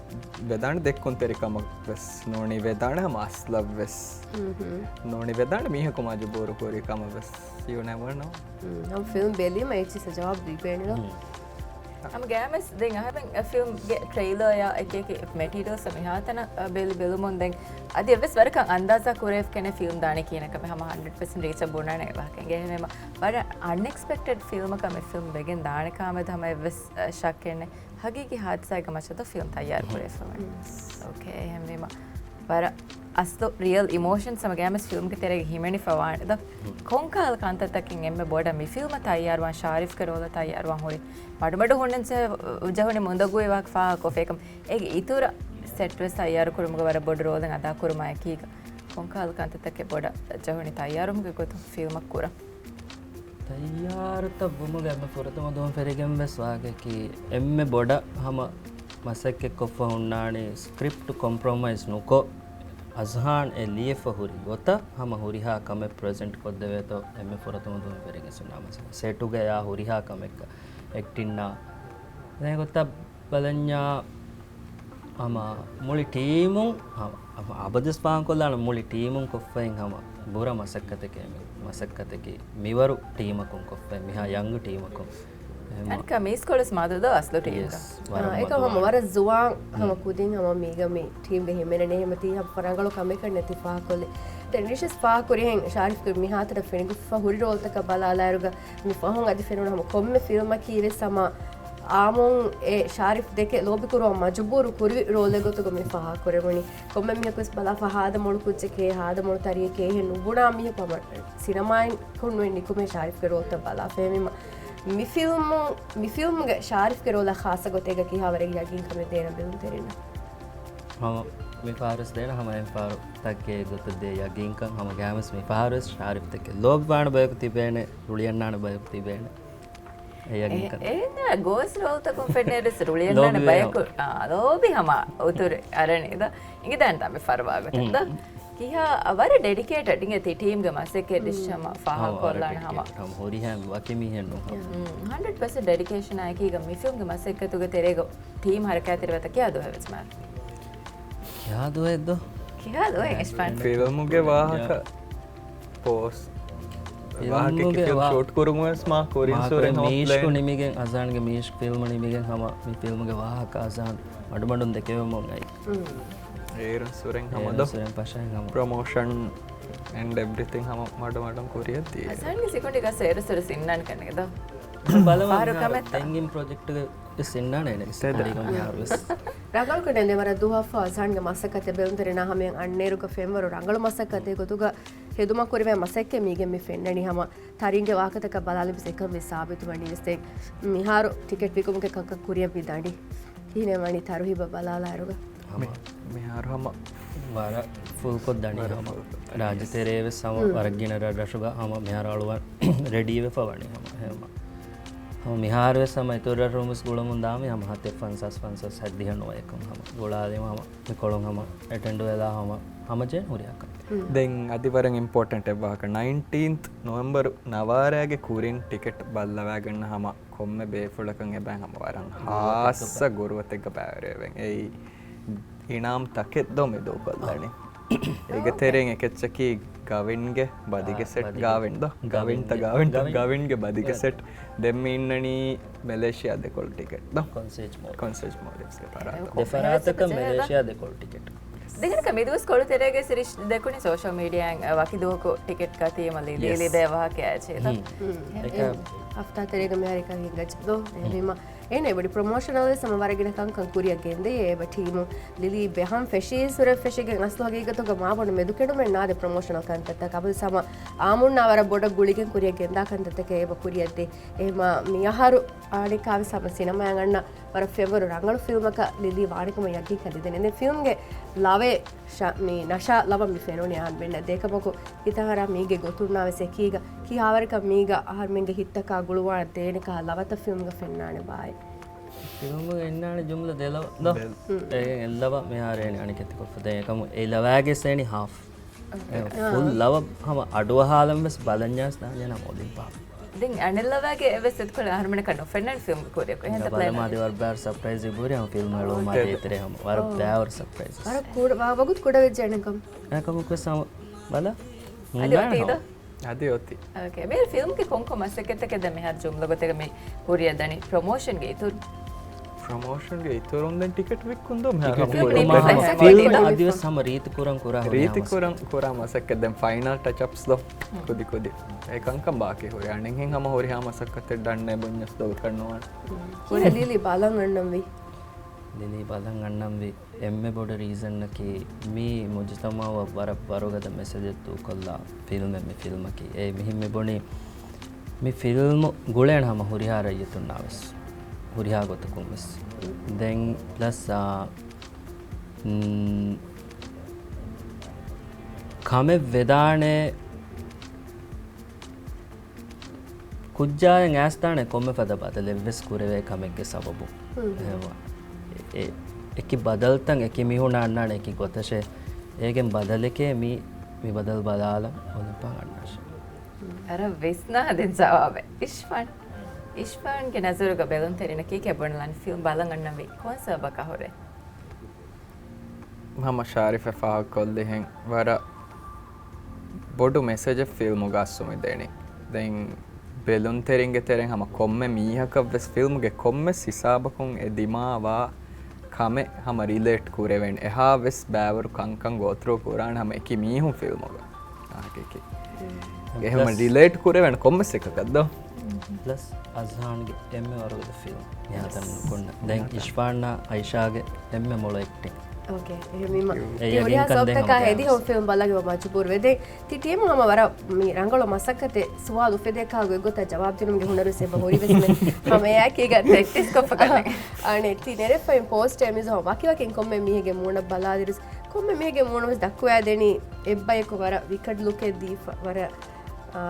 ވެދާން ދެއްކުންތެރިކަމަށް ވެސް ނޫނީ. ވެދާނެ ހަމަ އަސްލަށް ވެސް. ނޫނީ ވެދާނެ މީހަކު މަޖުބޫރު ކުރި ކަމަށް ވެސް. You never know. ހަމަ ފިލްމް ބެލީމަ އެއްޗިސް ޖަވާބު ދީބޭނެ ދޯ. ހަމަ ގައިމުވެސް ދެން އަހަރެން ފިލްމްގެ ޓްރެއިލަރ ޔާ އެކި އެކި މެޓީރިއަލްސް މިހާތަނަށް ބެލި ބެލުމުން ދެން އަދި އެއްވެސް ވަރަކަށް އަންދާޒާ ކުރެވިފަ ކެނެ ފިލްމް ދާނެ ކިޔަނަކަމެ ހަމަ ހަންޑްރެޑް ޕަސެންޓް ރީޗަށް ބުނާނެ ވާހަކަ އިނގޭ. އެހެންވީމަ ވަރަށް އަންއެކްސްޕެކްޓެޑް ފިލްމަކަށް މި ފިލްމް ވެގެން ދާނެ ކާމެދު ހަމަ އެއްވެސް ޝައްކެއް ނެތް. ހަގީގީ ހާދިސާއެއްގެ މައްޗަށް ފިލްމް ތައްޔާރު ކުރެވިފަ ވަނީ. އޯކޭ އެހެންވީމަ ވަރަށް އަސްލު ރިއަލް އިމޯޝަންސް ހަމަ ގައިމުވެސް ފިލްމްގެ ތެރޭގަ ހިމެނިފަ ވާނެ ދޯ. ކޮންކަހަލަ ކަންތައްތަކެއް އެންމެ ބޮޑަށް މި ފިލްމަށް ތައްޔާރުވާން ޝާރިފްގެ ރޯލަށް ތައްޔާރުވާން ހުރި މަޑުމަޑު ހުންނަން ޖެހުނީ މުންދަގޫ ވާހަކަ ފާހަގަކޮށްފައިކަމަށް. އޭގެ އިތުރަށް ސެޓްވެސް ތައްޔާރުކުރުމުގަ ވަރަށް ބޮޑު ރޯލެއް އަދާކުރުމާ އެކީގަ ކޮންކަހަލަ ކަންތައްތަކެއް ބޮޑަށް ޖެހުނީ ތައްޔާރުވުމުގެ ގޮތުން ފިލްމަށް ކުރަން؟ ތައްޔާރުތައް ވުމުގެ އެންމެ ފުރަތަމަ ދުވަހުން ފެށިގެން ވެސް ވާހަކައަކީ އެންމެ ބޮޑަށް ހަމަ މަސައްކަތްކޮށްފަ ހުންނާނީ ސްކްރިޕްޓް ކޮމްޕްރޮމައިޒް ނުކޮށް އަޒްހާން އެ ލިޔެފަ ހުރި ގޮތަށް ހަމަ ހުރިހާ ކަމެއް ޕްރެޒެންޓް ކޮށްދެވޭތޯ އެންމެ ފުރަތަމަ ދުވަހުން ފެށިގެން ވެސް ހުންނާނީ. މަސަލަން ސެޓުގަޔާ ހުރިހާ ކަމެއްގަ އެކްޓިންއާ ދެން ގޮތަށް ބަލަންޏާ ހަމަ މުޅި ޓީމުން ހަމަ އަބަދުވެސް ފާހަގަކޮށްލާނަން މުޅި ޓީމުން ކޮށްފައިން ހަމަ ބުރަ މަސައްކަތެކޭ މި މަސައްކަތަކީ މިވަރު ޓީމަކުން ކޮށްފައި މިހާ ޔަންގް ޓީމަކުން. އެހެން އަނެއްކާ މީސްކޮޅެސް މަދުދޯ އަސްލު ޓީމްގަ. އާ، އެކަމަ ވަރަށް ޒުވާން ހަމަ ކުދިން ހަމަ މީގަ މި ޓީމްގަ ހިމެނެނީ ހަމަ ތީ ހަމަ ރަނގަޅު ކަމެއް ކަންނޭ ތި ފާހަގަކޮށްލި. ދެން ނިޝަސް ފާހަގަކުރިހެން ޝާރިފްގެ މިހާތަނަށް ފެނިގޮތްފަ ހުރި ރޯލްތަކަށް ބަލާލާއިރުގަ މި ފަހުން އަދި ފެނުނު ހަމަ ކޮންމެ ފިލްމަކީ ވެސް ހަމަ އާމުން އެ ޝާރިފް ދެކެ ލޯބިކުރުވަން މަޖުބޫރު ކުރި ރޯލެއް ގޮތުގަ މި ފާހަގަކުރެވުނީ. ކޮންމެ މީހަކު ވެސް ބަލާފަ ހާދަ މޮޅު ކުއްޖެކޭ، ހާދަ މޮޅު ތަރިއެކޭ އެހެން ނުބުނާ މީހަކު ހަމަ ސިނަމާއިން ކޮންނުވެ ނިކުމޭ ޝާރިފްގެ ރޯލްތައް ބަލާފަ. އެހެންވީމަ މި ފިލްމު، މި ފިލްމުގެ ޝާރިފްގެ ރޯލަށް ޚާއްޞަ ގޮތެއްގަ ކިހާވަރެއް ޔަގީންކަމެއް ދޭނަ ބެލުންތެރިންނަށް؟ ހަމަ މި ފަހަރުވެސް ދޭނަ ހަމަ އެންމެ ފަހަރު ތައްޔާރު ގޮތަށް ދޭ ޔަގީންކަން ހަމަ ގައިމުވެސް މި ފަހަރުވެސް ޝާރިފް ދެކެ ލޯބިވާނެ ބަޔަކު ތިބޭނެ، ރުޅިއަންނާނެ ބަޔަކު ތިބޭނެ. އެ ޔަގީންކަން. އެ، އެ، ގޯސް ރޯލްތަކުން ފެންނައިރުވެސް ރުޅިއަންނާނެ ބަޔަކު، އާ، ލޯބި ހަމަ އުތުރެއް އަރަނީ ދޯ. އިނގިދާނެ ތާ މި ފަރުވާ ގޮތަށް ދޯ. ކިހާ ވަރަށް ޑެޑިކޭޓެޑް އިނގޭ ތި ޓީމްގެ މަސައްކަތް ޑިސިޝަން ފާހަގަކޮށްލާނެ ހަމަ. ހަމަ ހުރިހާ ވަކި މީހެއް ނޫން. ހަންޑްރެޑް ޕަސެންޓް ޑެޑިކޭޝަނާ އެކީގަ މި ފިލްމްގެ މަސައްކަތުގެ ތެރޭގަ ޓީމް ހަރަކާތްތެރިވާތަ ކިހާ ދުވަހެއް ވެސް މާ. ކިހާ ދުވަހެއް އިޝްފާން؟ ފިލްމުގެ ވާހަކަ ޕޯސް ވާހަކަ ފިލްމް ޝޫޓް ކުރުމުން ވެސް މާ ކުރިން ސުރެން ހަމަ މީޝްކު ނިމިގެން އަޒާންގެ މީޝް ފިލްމް ނިމިގެން ހަމަ މި ފިލްމުގެ ވާހަކަ އަޒާން މަޑުމަޑުން ދެކެވެމުން އައި. އޭރުން ސުރެން ހަމަ ދޯ. ސުރެން ޕަށައިން ހަމަ. ޕްރޮމޯޝަން އެންޑް އެވްރިތިން ހަމަ މަޑުމަޑުން ކުރިއަށް ދިޔަ. އަޒާންގެ ސިކުނޑިގަ ސޭރު ސުރެ ސިންނާން ކަންނެގެ ދޯ. ބަލަމާ ތެންގިން ޕްރޮޖެކްޓްގެ ސިންނާނެ ސިކުނޑިގަ މިހާރު ވެސް. ރަނގަޅު ކަންނޭނގެ ވަރަށް ދުވަހަށްފަހު އަޒާންގެ މަސައްކަތެއް ބެލުންތެރިންނާ ހަމަޔަށް އަންނައިރުގަ ފެންވަރު ރަނގަޅު މަސައްކަތެއް ގޮތުގަ ހެދުމަށް ކުރެވޭ މަސައްކަތް މީގެން މި ފެންނަނީ ހަމަ ތަރިންގެ ވާހަކަތަކަށް ބަލާލި ވެސް އެކަން ވެސް ސާބިތުވަނީ ވެސް ދެން މިހާރު ޓިކެޓް ވިކުމުގެ ކަންކަން ކުރިއަށް މި ދަނޑި. ކިހިނެއް ވަނީ ތަރުހީބަށް ބަލާލާއިރުގަ؟ ހަމަ މިހާރު ހަމަ ވަރަށް ފުލްކޮށްދަނީ ހަމަ. ރާއްޖެ ތެރޭ ވެސް ހަމަ ވަރަށް ގިނަ ރަށްރަށުގަ ހަމަ މިހާރު އަޅުވަން ރެޑީވެފަ ވަނީ ހަމަ. ހަމަ ހަމަ މިހާރު ވެސް ހަމަ އިތުރު ރަށްރުމުސް ގުޅަމުން ދާމި ހަމަ ހަތެއް ފަންސާސް ފަންސާސް ހަތްދިހަ ނުވައެކުން ހަމަ ގުޅާލީމަ ހަމަ މިކޮޅުން ހަމަ އެޓެންޑް ވެލާ ހަމަ ހަމަޖެހެން ހުރިހާ ކަމެއް. ދެން އަދި ވަރަށް އިމްޕޯޓެންޓް އެއް ވާހަކަ. ނައިންޓީންތް ނޮވެމްބަރު ނަވާރައިގެ ކުރިން ޓިކެޓް ބައްލަވާގަންނަ ހަމަ ކޮންމެ ބޭފުޅަކަށް އެބައިން ހަމަ ވަރަށް ހާއްސަ ގުރުއަތެއްގަ ބައިވެރިވެވެން. އެއީ އިނާމް ތަކެއް ދޯ މި ދޫކޮށްލަނީ. އޭގެ ތެރެއިން އެކެއްޗަކީ ގަވިންގެ ބަދިގެ ސެޓް. ގަވިން ދޯ؟ ގަވިންތަ ގަވިންތަ ގަވިންގެ ބަދިގެ ސެޓް. ދެން މި އިންނަނީ މެލޭޝިއާ ދެކޮޅު ޓިކެޓް ދޯ؟ ކޮންސޭޖް މޯލްޑިވްސް. ކޮންސޭޖް މޯލްޑިވްސްގެ ފަރާތަށް. ދެ ފަރާތަކަށް މެލޭޝިއާ ދެކޮޅު ޓިކެޓް. ދެން މިދުވަސް ކޮޅު ތެރޭގަ ސިރިޝް ދެކުނި ސޯޝަލް މީޑިއާއިން ވަކި ދުވަހަކު ޓިކެޓް ކާތީމަ ލި-، ލި-، ލިބޭ ވާހަކައެއް އެއްޗެއް ދޯ؟ ހަފްތާ ތެރޭގަ މިހާރު އެކަން ހިނގައްޖެ ދޯ؟ އެހެންވީމަ އޭނަ އެބަޑި ޕްރޮމޯޝަނަލް ވެސް ހަމަ ވަރަށް ގިނަ ކަންކަން ކުރިއަށް ގެންދޭ. އެބަ ޓީމު ލިލީ ބެހަން ފެށީ ސުރެ ފެށިގެން އަސްލު ހަގީގަތުގަ މާބޮޑު މެދުކެޑުމެއް ނާދެ ޕްރޮމޯޝަނަލް ކަންތައްތަކަށް. އަބަދު ހަމަ އާމުންނާ ވަރަށް ބޮޑަށް ގުޅިގެން ކުރިއަށް ގެންދާ ކަންތައްތަކެއް އެބަ ކުރިއަށްދޭ. އެހެމަ މި އަހަރު އާނެކާވެސް ހަމަ ސިނަމާއަށް އަންނަ ވަރަށް ފެންވަރު ރަނގަޅު ފިލްމަކަށް ލިލީ ވާނެކަމަށް ޔަގީންކަން ދެދެން. ދެން ފިލްމްގެ ލަވެ ޝަ-، މި ނަޝާ ލަވަ މި ފެނުނީ އަހަންމެންނަށް ދޭކަމަކު، ހިތަށް އަރާ މީގެ ގޮތުންނާވެސް އެކީގަ ކިހާވަރަކަށް މީގަ އަހަރުމެންގެ ހިތްތަކާ ގުޅުވާނެ ދޭނެ ކަހަލަ ލަވަތައް ފިލްމްގަ ފެންނާނެ ބާއޭ. ފިލްމުގަ އިންނާނެ ޖުމްލަ ދެލަވަ ދޯ؟ އޭގެން އެއްލަވަ މިހާރޭނެ އަނެކެތިކޮށްފަ ދޭ އެކަމު އެ ލަވާގެ ސޭނި ހާފް. އެ ފުލް ލަވަ ހަމަ އަޑުއަހާލަން ވެސް ބަލަންޏާސް ދާން ޖެހޭނެ މޮލިން ޕާ. ދެން އަނެއްލަވާގެ އެއްވެސް އެތިކޮޅެއް އަހަރުމެންނަކަށް ނުފެންނަން ފިލްމްގެ ކުރިއަކު. އެހެންތަ ޕްލޭން ބަލަމާ އަދި؟ ވަރަށް ބާރު ސަޕްރައިޒް ބުރި ހަމަ ފިލްމް އެޅުމާ ދޭތެރޭ ހަމަ. ވަރަށް ބާރު ސަޕްރައިޒް. ވަރަށް ކުޑަ، ވަ-، ވަގުތު ކުޑަވެއްޖެ އަނެއްކަމް. އެކަމަކުވެސް ހަމަ ބަލަ. އަދި އޮތީ ދޯ؟ އަދި އޮތީ. އޯކޭ. މި ފިލްމްގެ ކޮންކޮން މަސައްކަތްތަކެއް ދެން މިހާރު ޖުމްލަ ގޮތެއްގަ މި ހުރިއަށް ދަނީ ޕްރޮމޯޝަންގެ އިތުރު؟ ޕްރޮމޯޝަންގެ އިތުރުން ދެން ޓިކެޓް ވިއްކުން ދޯ މިހާރު ޓިކެޓް ހަމަ ވިއްކުން ކުރި ދޯ. މަސައްކަތް ފިލްމް ކުރި އަދިވެސް ހަމަ ރީތި ކުރަން ކުރާ ހުރިހާ ރީތި މަސައްކަތް. ކުރަން ކުރާ މަސައްކަތް ދެން ފައިނަލް ޓަޗް އަޕްސް ދޯ. ކުދި ކުދި. އެ ކަންކަން ބާކީ ހުރި. އަނެއްހެން ހަމަ ހުރިހާ މަސައްކަތެއް ޑަންނޭ ބުންޏަސް ދޮގަކަށް ނުވާނެ. ކިހިނެއް ލިލީ ބަލަން އަންނަންވީ؟ ލިލީ ބަލަން އަންނަންވީ އެންމެ ބޮޑު ރީޒަންއަކީ މީ މުޖުތަމަޢަށް ވަރަށް ވަރުގަދަ މެސެޖެއް ދޫކޮށްލާ ފިލްމެއް މި ފިލްމަކީ. އެ މިހެން މި ބުނީ މި ފިލްމު ގުޅޭނެ ހަމަ ހުރިހާ ރައްޔިތުންނާވެސް ހުރިހާ ގޮތަކުންވެސް. ދެން ޕްލަސް، އާ، މް، ކަމެއް ވެދާނެ ކުއްޖާއަށް އައިސްދާނެ ކޮންމެ ފަދަ ބަދަލެއްވެސް ކުރެވޭ ކަމެއްގެ ސަބަބުން. ހުން. އެހެންވާ. އެ، އެކި ބަދަލުތައް އެކި މީހުންނަށް އަންނާނެ އެކި ގޮތަށޭ. އޭގެން ބަދަލެކޭ މި، މި ބަދަލު ބަލާލަން އޮލިމްޕާ އަންނާށޭ. އަރަށް ވިސްނާ ދެން ޖަވާބެއް. އިޝްފާން. އިޝްފާންގެ ނަޒަރުގަ ބެލުންތެރިންނަކީ ކިހިނެއް ބުނެލަން ފިލްމް ބަލަން އަންނަންވީ ކޮން ސަބަބަކާ ހުރެ؟ ހަމަ ޝާރިފް ފާހަގަކޮށްލިހެން ވަރަށް ބޮޑު މެސެޖެއް ފިލްމުގަ އައްސުމި ދެނީ. ދެން ބެލުންތެރިންގެ ތެރެއިން ހަމަ ކޮންމެ މީހަކަށްވެސް ފިލްމުގެ ކޮންމެސް ހިސާބަކުން އެ ދިމާވާ ކަމެއް ހަމަ ރިލޭޓް ކުރެވޭނެ. އެހާވެސް ބައިވަރު ކަންކަން ގޯތްރޫ ކުރާނެ ހަމަ އެކި މީހުން ފިލްމުގަ. އާ، އެކި. އެހެން ޕްލަސް ރިލޭޓް ކުރެވޭނެ ކޮންމެސް އެކަކަށް ދޯ. ޕްލަސް އަޒްހާންގެ އެންމެ ވަރުގަދަ ފިލްމް. މިހާތަން ނުކުންނަ. ދެން އިޝްފާންއާ އައިޝާގެ އެންމެ މޮޅު އެކްޓިން. އޯކޭ. އެހެންވީމަ އެ ތި ހުރިހާ ޔަގީންކަން ދޭ ސޯފްތަކާ ހަމަ ހެދި ގެޔާވެސް. ހޮ ފިލްމް ބަލާގެ މަޖުބޫރުވެ. ދެން ތި ޓީމު ހަމަ ވަރަށް މި ރަނގަޅު މަސައްކަތެއް ސުވާލު އުފެދޭ ކާގު އެއްގޮތަށް ޖަވާބު ދިނުމުގެ ހުނަރުވެސް އެބަ ހުރިވެސް މެ ހަމަ އެއާއެކީގަ ޕްރެކްޓިސް ކޮށްފަ ކަމެއް. އަނެއް ތި ނެރެފައިން ޕޯސްޓް އެމިޒޯ ވަކިވަކިން ކޮންމެ މީހެއްގެ މޫނަށް ބަލާލިރުސް ކޮންމެ މީހެއްގެ މޫނުވެސް ދައްކުވާ ދެނީ އެއްބަޔަކު ވަރަށް ވިކަޑް ލުކެއް ދީފަ، ވަރަށް، އާ،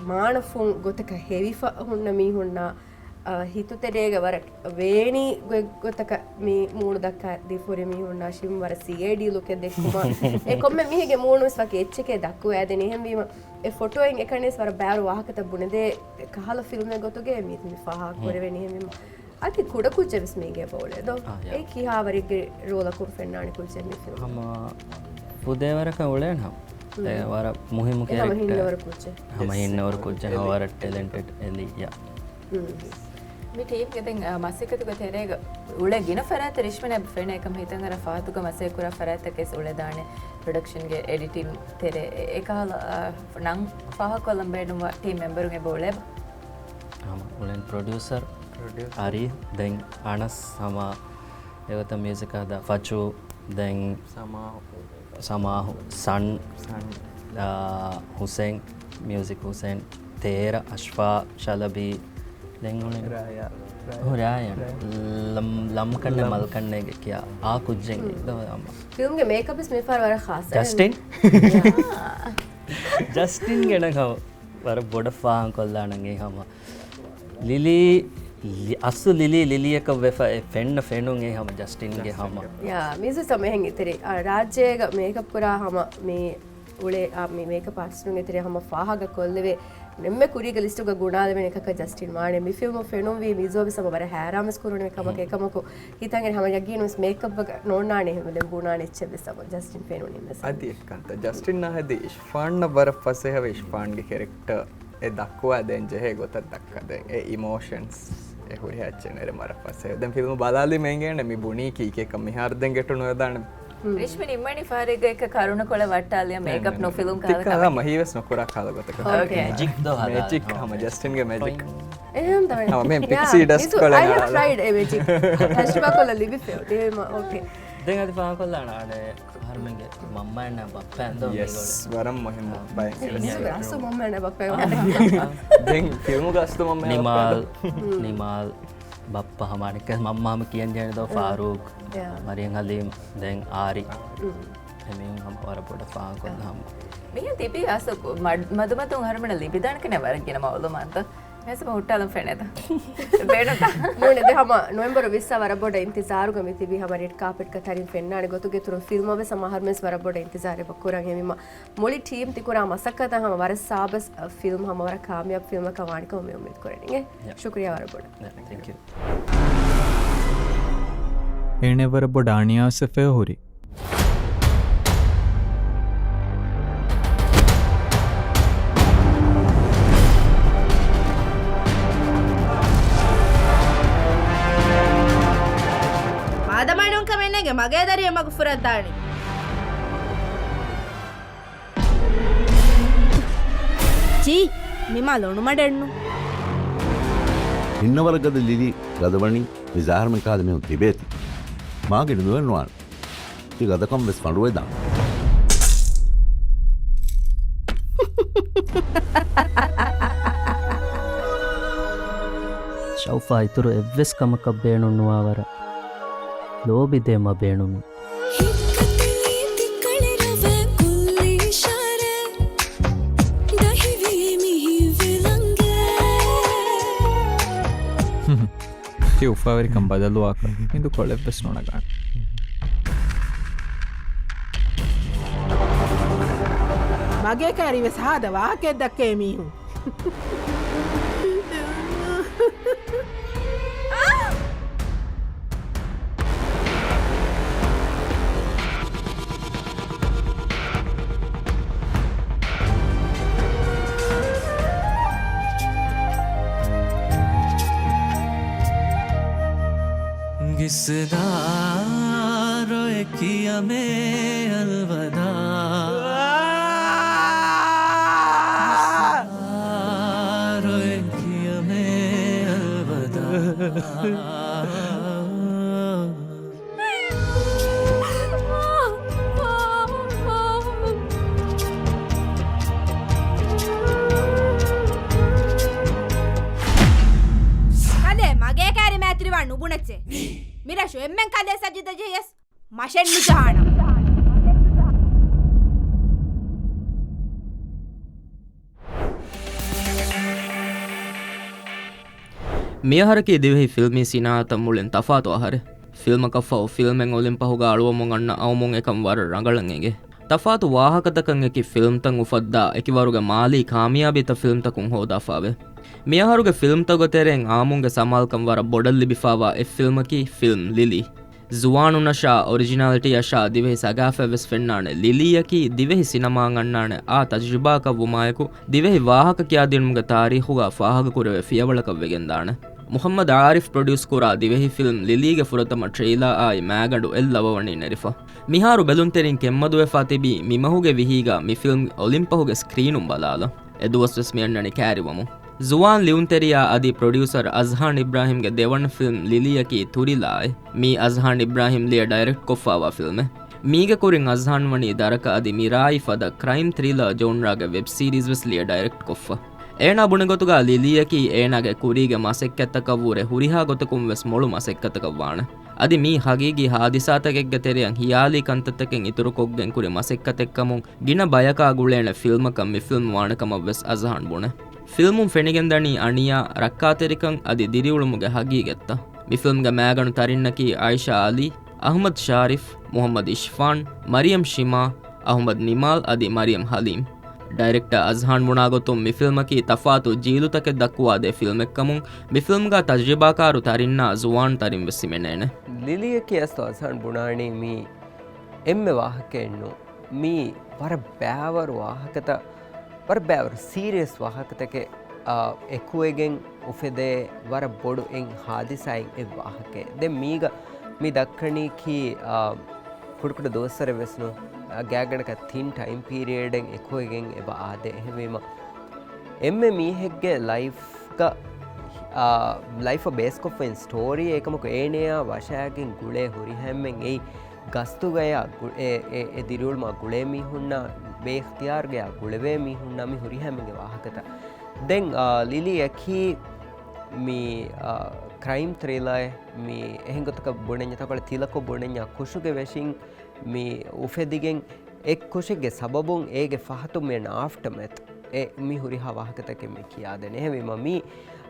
މާނަފުން ގޮތަކަށް ހެވިފަ ހުންނަ މީހުންނާ، އާ، ހިތުތެރޭގަ ވަރަށް ވޭނީ ގޮތް ގޮތަކަށް މި މޫނު ދައްކާ ދީފަ ހުރި މީހުންނާ ޝިމް ވަރަށް ސީއައިޑީ ލުކެއް ދެއްކުމާ، އެ ކޮންމެ މީހެއްގެ މޫނުވެސް ވަކި އެއްޗެކޭ ދައްކުވާ ދެނީ. އެހެންވީމަ، އެ ފޮޓޯއިން އެކަނިސް ވަރަށް ބާރު ވާހަކަތައް ބުނެދޭ، ކަހަލަ ފިލްމެއް ގޮތުގެ މީ މި ފާހަގަ ހުން. ކުރެވެނީ. އެހެންވީމަ، އަދި ކުޑަ ކުއްޖެއް ވެސް މީގެ އެބަ އުޅޭ ދޯ؟ އާ، ޔާ. އެ ކިހާވަރެއްގެ ރޯލަކުން ފެންނާނެ ކުއްޖެއް މި ފިލްމް؟ ހަމަ ފުދޭވަރަކަށް އުޅޭން ހަމަ. ހުން. އެ ވަރަށް މުހިއްމު އެ ހަމަ ކެރެކްޓަރ. ހިންނަވަރު ކުއްޖެއް. ހަމަ ހިންނަވަރު ކުއްޖެއް، ހަމަ ވަރަށް ޓެލެންޓެޑް އެލީ، ޔާ. ހުން. މި ޓީމްގެ ދެން، އަ، މަސައްކަތުގެ ތެރޭގަ އުޅޭ ގިނަ ފަރާތްތައް ރިޝްމަން އެބަ ފެނޭ ކަމަށް ހިތަށް އަރާ ފަހަތުގަ މަސައްކަތް ކުރާ ފަރާތްތަކެސް އުޅެދާނެ. ޕްރޮޑަކްޝަންގެ އެޑިޓިން ތެރޭ އެ، އެކަހަލަ، އަ، ނަން ފާހަގަކޮށްލަން ބޭނުންވާ ޓީމް މެމްބަރުން އެބަ އުޅޭބަ؟ ހަމަ އުޅެން ޕްރޮޑިއުސަރ ޕްރޮޑިއުސަރ. އަރީ، ދެން އަނަސް ހަމަ އެގޮތަށް މިއުޒިކް ހަދާ ފަޗޫ، ދެން ސަމާހު. ސަމާހު، ސަން، ސަން. އާ، ހުސެން، މިއުޒިކް ހުސެން، ތޭރަ، އަޝްފާ، ޝަލަބީ، ދެން އުޅެން. ރާޔާ، ރާޔާ. ހު، ރާޔާ. ރާޔާ. ލަމް، ލަމްކަންނެ ލަމް. މަލްކަންނޭގެ ކިޔާ އާ ކުއްޖެއް ހުން. ދޯ ހަމަ. ފިލްމްގެ މޭކަޕް ވެސް މިފަހަރު ވަރަށް ޚާއްސަ. ޖަސްޓިން؟ ޔާ. ޖަސްޓިން ގެނަ ހަމަ. ވަރަށް ބޮޑަށް ފާހަގަކޮށްލާނަން އެ ހަމަ. ލިލީ، ލި-، އަސްލު ލިލީ، ލިލީއަކަށް ވެފަ އެ ފެންނަ ފެނުން އެ ހަމަ ޖަސްޓިންގެ ހަމަ. ޖަސްޓިންގެ. ޔާ، މިސް ސަމެހެން އިތެރި، އާ، ރާއްޖޭގަ މޭކަޕް ކުރާ ހަމަ މި އުޅޭ، އާ، މި މޭކަޕް އާޓިސްޓުންގެ ތެރެ ހަމަ ފާހަގަ ކޮށްލެވޭ. އެންމެ ކުރީގެ ލިސްޓުގަ ގުނާލެވޭނެ އެކަކަށް ޖަސްޓިން ވާނެ. މި ފިލްމު ފެނުންވީ މިޒޯ ވެސް ހަމަ ވަރަށް ހައިރާންވެސް ކުރުނު ކަމަކަށް ހުން. އެކަމަކު ހިތަށް އެރި ހަމަ ޔަގީންވެސް މޭކަޕްގަ ނޯންނާނެ އެހެން ދެން ބުނާނެ އެއްޗެއްވެސް ހަމަ ޖަސްޓިން ފެނުނީމެސް. އަދި އެކަންތަ ޖަސްޓިން ނާހެދި އިޝްފާންނަށް ވަރަށް ފަސޭހަވެ އިޝްފާންގެ ކެރެކްޓަރ އެ ދައްކުވާ ދޭން ޖެހޭ ގޮތަށް ދައްކަ ދޭން. އެ އިމޯޝަންސް އެ ހުރިހާ އެއްޗެއް ނެރެ ވަރަށް ފަސޭހަ. ދެން ފިލްމު ބަލާލީމަ އެނގޭނެ މި ބުނީ ކީކޭކަ މިހާރު ދެން ގެޓުނުވެދާނެ. ރިޝްމި ނިންމަނީ ފަހަރެއްގަ އެކަ ކަރުނަކޮޅެއް ވައްޓާލިޔަ މޭކަޕް ނުފިލުން ކަހަލަ ކަމެއް. މަހީވެސް ނުކުރާ ކަހަލަ ގޮތަކަށް. މެޖިކް ދޯ ހަލާ. މެޖިކް ހަމަ ޖަސްޓިންގެ މެޖިކް. އެހެން ތަވެ. ހަމަ މެ ޕިކްސީ ޑަސްޓް ކޮޅެއް ހަމަ. މިސު، I have tried އެ މެޖިކް. ތަޖުރިބާ ކޮށްލަ ލިބިފަ. ދޭމަ، އޯކޭ. ދެން އަދި ފާހަގަކޮށްލާނަ އަނެއް އަހަރުމެންގެ މަންމައެއްނާ ބައްޕައެއް ދޯ މީގޮޅެ. ވަރަށް މުހިއްމު ބައެއް. މިސު ރަސް މަންމައެއްނާ ބައްޕައެއް. ދެން ފިލްމުގަ އަސްލު މަންމައެއް ނިމާލް، ބައްޕައެއް. ނިމާލް. ބައްޕަ ހަމަ އަނެއްކާ މަންމަ ހަމަ ކިޔަން ޖެހޭނެ ދޯ ފާރޫޤް، މަރިޔަން ހަލީމް، ދެން އާރި. އެމީހުން ހަމަ ވަރަށް ބޮޑަށް ފާހަގަކޮށްލާ ހަމަ. މިހެން ތިބީ އަސްލު މަދުމަދުން އަހަރުމެންނަށް ލިބިދާނެ ކަން ވަރަށް ގިނަ މައުލޫމާތު. ހެސަބަ ހުއްޓާލަން ފެނޭތަ؟ ބޭނުންތަ؟ ނޫނެ ދެ ހަމަ ނޮވެމްބަރު ވިއްސާ ވަރަށް ބޮޑަށް އިންތިޒާރުގަ މި ތިބީ ހަމަ ރެޑް ކާޕެޓްގަ ތަރިން ފެންނާނެ ގޮތުގެ ތުރުން ފިލްމަށް ވެސް ހަމަ އަހަރުމެންސް ވަރަށް ބޮޑަށް އިންތިޒާރެއް ވަ ކުރަން ހެމިމަ މުޅި ޓީމް ތިކުރާ މަސައްކަތަށް ހަމަ ވަރަށް ސާބަސް ފިލްމް ހަމަ ވަރަށް ކާމިޔާބު ފިލްމަކަށް ވާނެކަމަށް މި އުއްމީދު ކުރަނީ. ޝުކުރިޔާ ވަރަށް ބޮޑަށް. އޭނެ ވަރަށް ބޮޑަށް އަނިޔާސެފޭ ހުރި. މާދަމާ ނޫންކަމެއް ނޭނގެ މަގޭ ދަރިއެއް މަގު ފުރައްދާނީ. ޗީ، މި މާ ލޮނުމަޑެއްނު. އިންނަވަރަށް ގަދަ ލިލީ ގަދަވަނީ މި ޒާހަރުމެން ކާލެ މީހުން ތިބޭތި. މާގިނަ ނުވެންނުވާނެ. ތި ގަދަކަން ވެސް ފަނޑުވެދާނެ. ޝައުފާ އިތުރު އެއްވެސް ކަމަކަށް ބޭނުންނުވާވަރަށް ލޯބިދޭ މަ ބޭނުމީ. ހިތްކަތިލީ ތިކަޅި ރަވެ ކުއްލި ޝާރެ ދަހިވީ މި ހިތްވިލަނގެ. ތި އުފާވެރިކަން ބަދަލުވާކަށް ހިނދު ކޮޅެއްވެސް ނުނަގާނެ. މަގޭ ކާރިވެސް ހާދަ ވާހަކައެއް ދައްކޭ މީހުން. ގިސްލާރޮއެ ކިޔަމޭ އަލްވަދާ. ގިސްލާރޮއެ ކިޔަމޭ އަލްވަދާ. ކަލޭ މަގޭ ކާރި މޭތިރިވާ ނުބުނެއްޗޭ. މިރަށު އެންމެން ކަލޭ ސަޖިދަ ޖެހިޔަސް މަށެއް ނުޖަހާނަން. މިއަހަރަކީ ދިވެހި ފިލްމީ ސިނާއަތަށް މުޅިން ތަފާތު އަހަރެއް. ފިލްމަކަށްފަހު ފިލްމެއް އޮލިމްޕަހުގަ އަޅުވަމުން އަންނަ އައުމުން އެކަން ވަރަށް ރަނގަޅަށް އެނގޭ. ތަފާތު ވާހަކަތަކަށް އެކި ފިލްމްތައް އުފައްދާ އެކިވަރުގެ މާލީ ކާމިޔާބީތައް ފިލްމްތަކުން ހޯދާފާވޭ. މިއަހަރުގެ ފިލްމްތަކުގެ ތެރެއިން އާއްމުންގެ ސަމާލުކަން ވަރަށް ބޮޑަށް ލިބިފާވާ އެއް ފިލްމަކީ ފިލްމް ލިލީ. ޒުވާނުންނަށާ އޮރިޖިނާލިޓީއަށާ ދިވެހި ސަގާފަތްވެސް ފެންނާނެ. ލިލީއަކީ ދިވެހި ސިނަމާއަށް އަންނާނެ އާ ތަޖުރިބާއަކަށްވުމާއެކު، ދިވެހި ވާހަކަ ކިޔާދިނުމުގެ ތާރީޚުގަ ފާހަގަކުރެވޭ ފިޔަވަޅަކަށް ވެގެންދާނެ. މުޙައްމަދު އާރިފް ޕްރޮޑިއުސްކުރާ ދިވެހި ފިލްމް ލިލީގެ ފުރަތަމަ ޓްރެއިލާއާއި މާގަނޑު އެއްލަވަވަނީ ނެރިފަ. މިހާރު ބެލުންތެރިން ކެތްމަދުވެފާ ތިބީ މިމަހުގެ ވިހީގަ މި ފިލްމް އޮލިމްޕަހުގެ ސްކްރީނުން ބަލާލަން. އެދުވަސްވެސް މި އަންނަނީ ކައިރިވަމުން. ޒުވާން ލިޔުންތެރިޔާ އަދި ޕްރޮޑިއުސަރ އަޒްހާން އިބްރާހިމްގެ ދެވަނަ ފިލްމް ލިލީއަކީ ތުރިލާއެއް. މީ އަޒްހާން އިބްރާހިމް ލިޔެ ޑައިރެކްޓްކޮށްފާވާ ފިލްމެއް. މީގެ ކުރިން އަޒްހާން ވަނީ ދަރަކަށް އަދި މި ރާއި ފަދަ ކްރައިމް ތްރިލަރ ޖޯންރާގެ ވެބް ސީރީޒް ވެސް ލިޔެ ޑައިރެކްޓްކޮށްފަ. އޭނާ ބުނެ ގޮތުގަ ލިލީއަކީ އޭނާގެ ކުރީގެ މަސައްކަތްތަކަށްވުރެ ހުރިހާ ގޮތަކުން ވެސް މޮޅު މަސައްކަތަކަށް ވާނެ. އަދި މީ ހަގީގީ ހާދިސާތަކެއްގެ ތެރެއަށް ހިޔާލީ ކަންތައްތަކެއް އިތުރުކޮށްގެން ކުރި މަސައްކަތެއްކަމުން ގިނަ ބަޔަކާ ގުޅޭނެ ފިލްމަކަށް މި ފިލްމް ވާނެ ކަމަށް ވެސް އަޒްހާން ބުނެ. ފިލްމުން ފެނިގެންދަނީ އަނިޔާ، ރައްކާތެރިކަން އަދި ދިރިއުޅުމުގެ ހަގީގަތްތައް. މި ފިލްމްގެ މާގަނޑު ތަރިންނަކީ އައިޝާ އަލީ، އަހްމަދު ޝާރިފް، މުޙައްމަދު އިޝްފާން، މަރިޔަމް ޝިމާ، އަހުމަދު ނިމާލް އަދި މަރިޔަމް ހަލީމް. ޑައިރެކްޓަރ އަޒްހާން ބުނާ ގޮތުން މި ފިލްމަކީ ތަފާތު ޖީލުތަކެއް ދައްކުވާދޭ ފިލްމެއްކަމުން، މި ފިލްމްގަ ތަޖްރިބާކާރު ތަރިންނާ ޒުވާން ތަރިން ވެސް ހިމެނޭނެ. ލިލީއަކީ އަސްލު އަޒްހާން ބުނާނީ މީ އެންމެ ވާހަކައެއްނު. މީ ވަރަށް ބައިވަރު ވާހަކަތައް، ވަރަށް ބައިވަރު ސީރިއަސް ވާހަކަތަކެއް، އާ، އެކުވެގެން އުފެދޭ ވަރަށް ބޮޑު އެއް ހާދިސާއެއް އެއް ވާހަކައެއް. ދެން މީގަ މި ދައްކަނީކީ، އާ، ކުޑަކުޑަ ދުވަސްވަރެއް ވެސް ނޫން، އާ، ގާތްގަނޑަކަށް ތިން ޓައިމް ޕީރިއަޑެއް އެކުވެގެން އެބަ އާދޭ. އެހެންވީމަ، އެންމެ މީހެއްގެ ލައިފްގަ، އާ، ލައިފަށް ބޭސްކޮށްފައިން ސްޓޯރީ އެކަމަކު އޭނަޔާ ވަށައިގެން ގުޅޭ ހުރިހައިމެން އެއީ ގަސްތުގަޔާ ގު-، އެ، އެ، އެ ދިރިއުޅުމާ ގުޅޭ މީހުންނާ ބޭއިޚްތިޔާރުގަޔާ ގުޅެވޭ މީހުންނާ މި ހުރިހައިމެންގެ ވާހަކަތައް. ދެން، އާ، ލިލީއަކީ މި، އާ، ކްރައިމް ތްރިލަރެއް، މި އެހެން ގޮތަކަށް ބުނެންޏާ ތަކޮޅެއް ތިލަކޮށް ބުނެންޏާ ކުށުގެ ވެށިން މި އުފެދިގެން އެ ކުށެއްގެ ސަބަބުން އޭގެ ފަހަތުން މިއަންނަ އާފްޓަމެތް އެ މި ހުރިހާ ވާހަކަތަކެއް މި ކިޔާދޭނެ. އެހެންވީމަ މީ،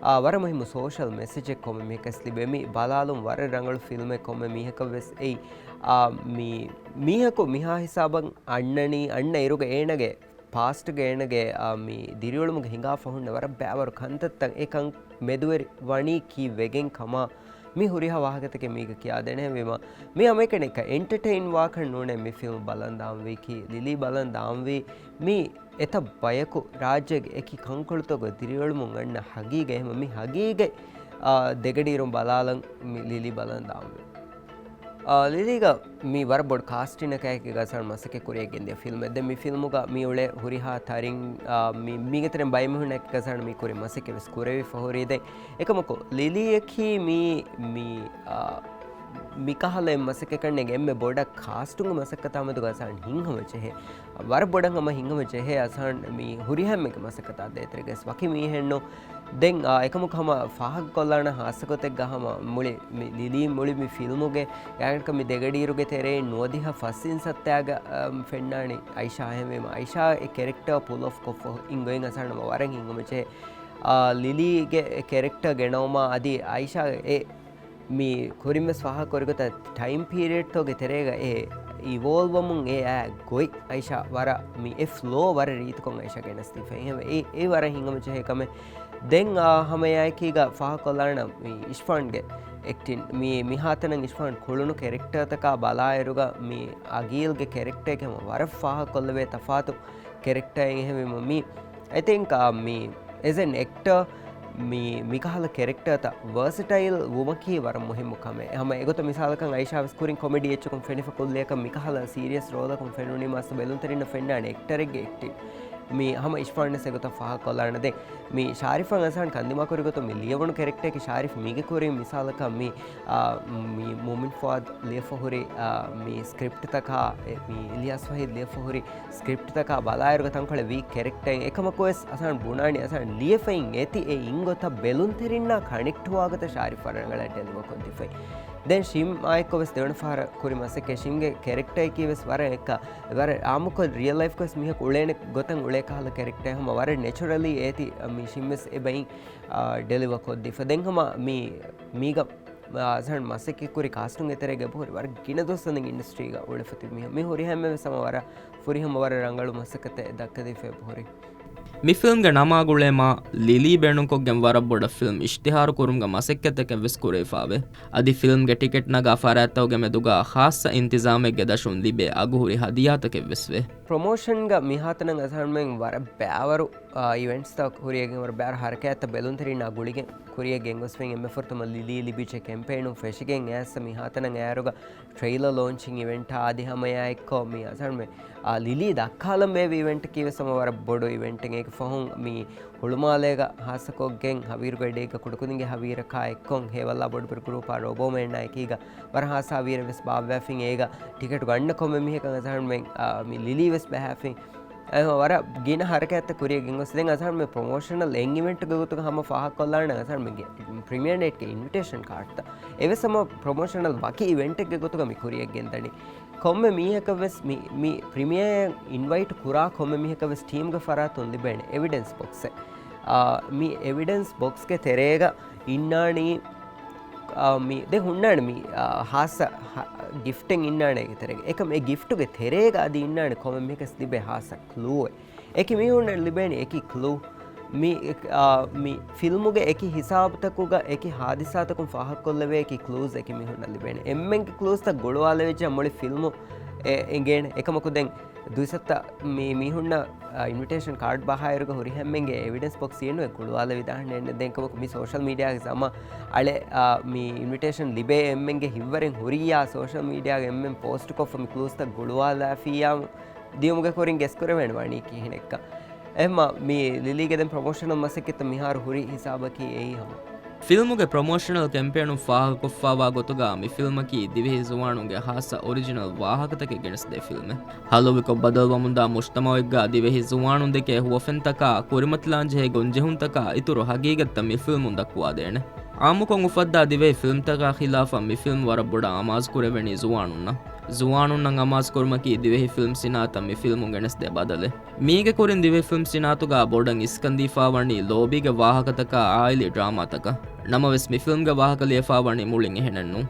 އާ، ވަރަށް މުހިއްމު ސޯޝަލް މެސެޖެއް ކޮންމެ މީހަކަސް ލިބޭ. މި ބަލާލުން ވަރަށް ރަނގަޅު ފިލްމެއް. ކޮންމެ މީހަކަށް ވެސް އެއީ، އާ، މި، މީހަކު މިހާ ހިސާބަށް އަންނަނީ، އަންނަ އިރުގަ އޭނަގެ ޕާސްޓްގަ އޭނަގެ، އާ، މި ދިރިއުޅުމުގެ ހިނގާފަ ހުންނަ ވަރަށް ބައިވަރު ކަންތައްތައް އެކަން މެދުވެރި ވަނީ ކީއްވެގެން ކަމާ މި ހުރިހާ ވާހަކަތަކެއް މީގަ ކިޔާދޭނެ. އެހެންވީމަ، މި ހަމައެކަނި އެކަ އެންޓަޓެއިން ވާކަށް ނޫނޭ މި ފިލްމް ބަލަން ދާންވީކީ، ލިލީ ބަލަން ދާންވީ މި އެތައް ބަޔަކު ރާއްޖޭގެ އެކި ކަންކޮޅުތަކުގަ ދިރިއުޅުމުން އަންނަ ހަގީގަތް. އެހެންވީމަ މި ހަގީގަތް، އާ، ދެގަޑިއިރުން ބަލާލަން މި ލިލީ ބަލަން ދާންވީ. އާ، ލިލީގަ މި ވަރަށް ބޮޑު ކާސްޓިންއަކާއެކީ ޣަޒާން މަސައްކަތް ކުރިއަށް ގެންދިޔަ ފިލްމެއް. ދެން މި ފިލްމުގަ މި އުޅޭ ހުރިހާ ތަރިން، އާ، މި، މީގެ ތެރެއިން ބައެއް މީހުންނަކީ ޣަޒާން މި ކުރި މަސައްކަތް ވެސް ކުރެވިފަ ހުރީ. ދެން އެކަމަކު ލިލީއަކީ މި، މި، އާ، މިކަހަލަ އެއް މަސައްކަތް ކަންނޭނގެ އެންމެ ބޮޑަށް ކާސްޓުންގެ މަސައްކަތާ މެދު ޣަޒާން ހިތްހަމަޖެހޭ. ވަރަށް ބޮޑަށް ހަމަ ހިތްހަމަޖެހޭ ޣަޒާން މި ހުރިހާ އެންމެންގެ މަސައްކަތާ ދޭތެރޭގަ ވެސް ވަކި މީހެއްނު. ދެން، އާ، އެކަމަކު ހަމަ ފާހަގަކޮށްލާނަ ހާއްސަގޮތެއްގަ ހަމަ މުޅި މި ލިލީ މުޅި މި ފިލްމުގެ ގާތްގަނޑަކަށް މި ދެގަޑިއިރުގެ ތެރެއިން ނުވަދިހަ ފަސް އިން ސައްތާގަ، އަ، ފެންނާނީ އައިޝާ. އެހެންވީމަ އައިޝާ އެ ކެރެކްޓާ ޕުލް އޮފް ކޮށްފަ އިން ގޮތް ޣަޒާން ހަމަ ވަރަށް ހިތްހަމަޖެހޭ. އާ، ލިލީގެ އެ ކެރެކްޓާ ގެނައުމާ އަދި އައިޝާ އެ މި ކުރިން ވެސް ފާހަގަ ކުރިގޮތަށް ޓައިމް ޕީރިއަޑްތަކުގެ ތެރޭގަ އެ އިވޯލްވް ވަމުން އެ އާ ގޮތް އައިޝާ ވަރަށް މި އެ ފްލޯ ވަރަށް ރީތިކޮށް އައިޝާ ގެނެސްދީފަ. އެހެންވެ އެ، އެ ވަރަށް ހިތްހަމަޖެހޭ ކަމެއް. ދެން، އާ، ހަމައެއާއެކީގަ ފާހަގަކޮށްލާނަން މި އިޝްފާންގެ އެކްޓިން. މި، މިހާތަނަށް އިޝްފާން ކުޅުނު ކެރެކްޓާތަކާ ބަލާއިރުގަ މި އަގީލްގެ ކެރެކްޓާއެކޭ ހަމަ ވަރަށް ފާހަގަކޮށްލެވޭ ތަފާތު ކެރެކްޓާއެއް. އެހެންވީމަ މި، އައި ތިންކް، އާ، މި އެޒް އެން އެކްޓަރ، މި، މިކަހަލަ ކެރެކްޓާތައް ވާސަޓައިލް ވުމަކީ ވަރަށް މުހިއްމު ކަމެއް. ހަމަ އެގޮތަށް މިސާލަކަށް އައިޝާ ވެސް ކުރިން ކޮމެޑީ އެއްޗަކުން ފެނިފަ ކުއްލިއަކަށް މިކަހަލަ ސީރިއަސް ރޯލަކުން ފެނުނީމަ އަސްލު ބެލުންތެރިންނަށް ފެންނާނެ އެކްޓަރެއްގެ އެކްޓިން. މި ހަމަ އިޝްފާން ވެސް އެގޮތަށް ފާހަގަކޮށްލާނަން. ދެން މި ޝާރިފަށް ޣަޒާން ކަންދިމާ ކުރި ގޮތުން މި ލިޔެވުނު ކެރެކްޓާއަކީ ޝާރިފް. މީގެ ކުރިން މިސާލަކަށް މި، އާ، މި މުއުމިން ފުއާދު ލިޔެފަ ހުރި، އާ، މި ސްކްރިޕްޓްތަކާ، އެ، މި އިލްޔާސް ވަހީދު ލިޔެފަ ހުރި ސްކްރިޕްޓްތަކާ ބަލާއިރުގަ ތަންކޮޅެއް ވީ ކެރެކްޓަރެއް. އެކަމަކުވެސް އަސާން ބުނާނީ އަސާން ލިޔެފައިން އޭތި އެ އިން ގޮތަށް ބެލުންތެރިންނާ ކަނެކްޓްވާ ގޮތަށް ޝާރިފް ވަރަށް ރަނގަޅަށް ޑެލިވަރ ކޮށްދީފައި. ދެން ޝިމް އާއެއްކޮށް ވެސް ދެވަނަ ފަހަރަށް ކުރި މަސައްކަތް. ޝިމްގެ ކެރެކްޓަރަކީ ވެސް ވަރަށް އެއްކަ، ވަރަށް އާއްމުކޮށް ރިއަލް ލައިފްގަ ވެސް މީހަކު އުޅޭނެ ގޮތަށް އުޅޭ ކަހަލަ ކެރެކްޓަރެއް. ހަމަ ވަރަށް ނެޗުރަލީ އޭތި، އަ، މި ޝިމް ވެސް އެބައިން، އަ، ޑެލިވަރ ކޮށްދީފަ. ދެން ހަމަ މި، މީގަ އަސާން މަސައްކަތް ކުރި ކާސްޓުންގެ ތެރޭގަ އެބަހުރި ވަރަށް ގިނަ ދުވަސް އަންނަ އިންޑަސްޓްރީގަ އުޅެފަ ތިބި މީހުން. މި ހުރިހާ އެންމެން ވެސް ހަމަ ވަރަށް ފުރިހަމަ ވަރަށް ރަނގަޅު މަސައްކަތެއް ދައްކަދީފަ އެބަހުރި. މި ފިލްމްގެ ނަމާ ގުޅޭމާ ލިލީ ބޭނުންކޮށްގެން ވަރަށް ބޮޑަށް ފިލްމް އިޝްތިހާރު ކުރުމުގެ މަސައްކަތްތަކެއް ވެސް ކުރެވިފައެވެ. އަދި ފިލްމްގެ ޓިކެޓް ނަގާ ފަރާތްތަކުގެ މެދުގަ ޚާއްޞަ އިންތިޒާމެއްގެ ދަށުން ލިބޭ އަގުހުރި ހަދިޔާތަކެއް ވެސް ވޭ. ޕްރޮމޯޝަންގަ މިހާތަނަށް އަސާންމެން ވަރަށް ބައިވަރު، އާ، އިވެންޓްސްތައް ކުރިއަށް ގެން ވަރަށް ބައިވަރު ހަރަކާތްތައް ބެލުންތެރިންނާ ގުޅިގެން ކުރިއަށް ގެންގޮސްފައި. އެންމެ ފުރަތަމަ ލިލީ ލިބިއްޖެ ކެމްޕޭނުން ފެށިގެން އައިސް މިހާތަނަށް އައިއިރުގަ ޓްރެއިލަރ ލޯންޗިން އިވެންޓާ އަދި ހަމައެއާއެއްކޮށް މި އަސާންމެން، އާ، ލިލީ ދައްކާލަން ބޭއްވި އިވެންޓަކީ ވެސް ހަމަ ވަރަށް ބޮޑު އިވެންޓެއް. އޭގެ ފަހުން މި ހުޅުމާލޭގަ ހާއްސަކޮށްގެން ހަވީރުގަޑީގަ ކުޑަކުދިންގެ ހަވީރަކާ އެއްކޮށް ހޭވައްލާ ބޮޑުބެރި ގްރޫޕާ ރޯބޯމޭންނާ އެކީގަ ވަރަށް ހާއްސަ ހަވީރެއް ވެސް ބާއްވާފިން. އޭގަ ޓިކެޓު ގަންނަ ކޮންމެ މީހަކަށް އަސާންމެން، އާ، މި ލިލީ ވެސް ބަހާފިން. އެ ވަރަށް ގިނަ ހަރަކާތްތައް ކުރިއަށް ގެންގޮސް. ދެން އަސާންމެން ޕްރޮމޯޝަނަލް އެން އިވެންޓްގެ ގޮތުގަ ހަމަ ފާހަގަކޮށްލާނަން އަސާންމެންގެ ޕްރިމިއާ ނައިޓްގެ އިންވިޓޭޝަން ކާޑްތައް. އެވެސް ހަމަ ޕްރޮމޯޝަނަލް ވަކި އިވެންޓެއްގެ ގޮތުގަ މި ކުރިއަށް ގެންދަނީ. ކޮންމެ މީހަކަށް ވެސް މި، މި ޕްރިމިއާއަށް އިންވައިޓް ކުރާ ކޮންމެ މީހަކަށް ވެސް ޓީމްގެ ފަރާތުން ލިބޭނެ އެވިޑެންސް ބޮކްސެއް. އާ، މި އެވިޑެންސް ބޮކްސްގެ ތެރޭގަ އިންނާނީ، އާ، މި ދެން ހުންނާނެ މި، އާ، ހާއްސަ ހަ-، ގިފްޓެއް އިންނާނެ އޭގެ ތެރޭގަ. އެކަމް އެ ގިފްޓުގެ ތެރޭގަ އަދި އިންނާނެ ކޮންމެ މީހަކަސް ލިބޭ ހާއްސަ ކްލޫއެއް. އެކި މީހުންނަށް ލިބޭނެ އެކި ކްލޫ. މި، އާ، މި ފިލްމުގެ އެކި ހިސާބުތަކުގަ އެކި ހާދިސާތަކުން ފާހަގަކޮށްލެވޭ އެކި ކްލޫސް އެކި މީހުންނަށް ލިބޭނެ. އެންމެންގެ ކްލޫސްތައް ގުޅުވާލެވިއްޖެ މުޅި ފިލްމު އެ، އެނގޭނެ. އެކަމަކު ދެން ދުއިސައްތަ މި މީހުންނަށް، އާ، އިންވިޓޭޝަން ކާޑް ބަހާއިރުގަ ހުރިހާ އެންމެންގެ އެވިޑެންސް ބޮކްސް އިންނު އެ ގުޅުވާލެވިދާނެ. ދެން ކަމަކު މި ސޯޝަލް މީޑިއާގެ ޒަމާ އަޅެ، އާ، މި އިންވިޓޭޝަން ލިބޭ އެންމެންގެ ހިތްވަރެއް ހުރިއްޔާ ސޯޝަލް މީޑިއާގަ އެންމެން ޕޯސްޓް ކޮށްފަ މި ކްލޫސްތައް ގުޅުވާލާފިއްޔާ ދިޔުމުގެ ކުރިން ގެސް ކުރެވޭނެ ވަނީ ކިހިނެއްކަން. އެހެންމަ މި ލިލީގެ ދެން ޕްރޮމޯޝަނަލް މަސައްކަތްތައް މިހާރު ހުރި ހިސާބަކީ އެއީ ހަމަ. ފިލްމުގެ ޕްރޮމޯޝަނަލް ކެމްޕޭނުން ފާހަގަކޮށްފާވާ ގޮތުގަ މި ފިލްމަކީ ދިވެހި ޒުވާނުންގެ ހާއްސަ އޮރިޖިނަލް ވާހަކަތަކެއް ގެނެސްދޭ ފިލްމެއް. ހަލުވިކޮށް ބަދަލުވަމުންދާ މުޖްތަމައެއްގަ ދިވެހި ޒުވާނުންދެކެ ހުވަފެންތަކާ ކުރިމަތިލާންޖެހޭ ގޮންޖެހުންތަކާ އިތުރު ހަގީގަތްތައް މި ފިލްމުން ދައްކުވާދޭނެ. އާއްމުކޮށް އުފައްދާ ދިވެހި ފިލްމްތަކާ ޚިލާފަށް މި ފިލްމް ވަރަށް ބޮޑަށް އަމާޒުކުރެވެނީ ޒުވާނުންނަށް. ޒުވާނުންނަށް އަމާޒުކުރުމަކީ ދިވެހި ފިލްމް ސިނާއަތަށް މި ފިލްމުން ގެނެސްދޭ ބަދަލެއް. މީގެ ކުރިން ދިވެހި ފިލްމް ސިނާއަތުގަ ބޮޑަށް އިސްކަންދީފާވަނީ ލޯބީގެ ވާހަކަތަކާ އާއިލީ ޑްރާމާތަކަށް. ނަމަވެސް، މި ފިލްމްގެ ވާހަކަ ލިޔެފާވަނީ މުޅިން އެހެނެއްނޫން.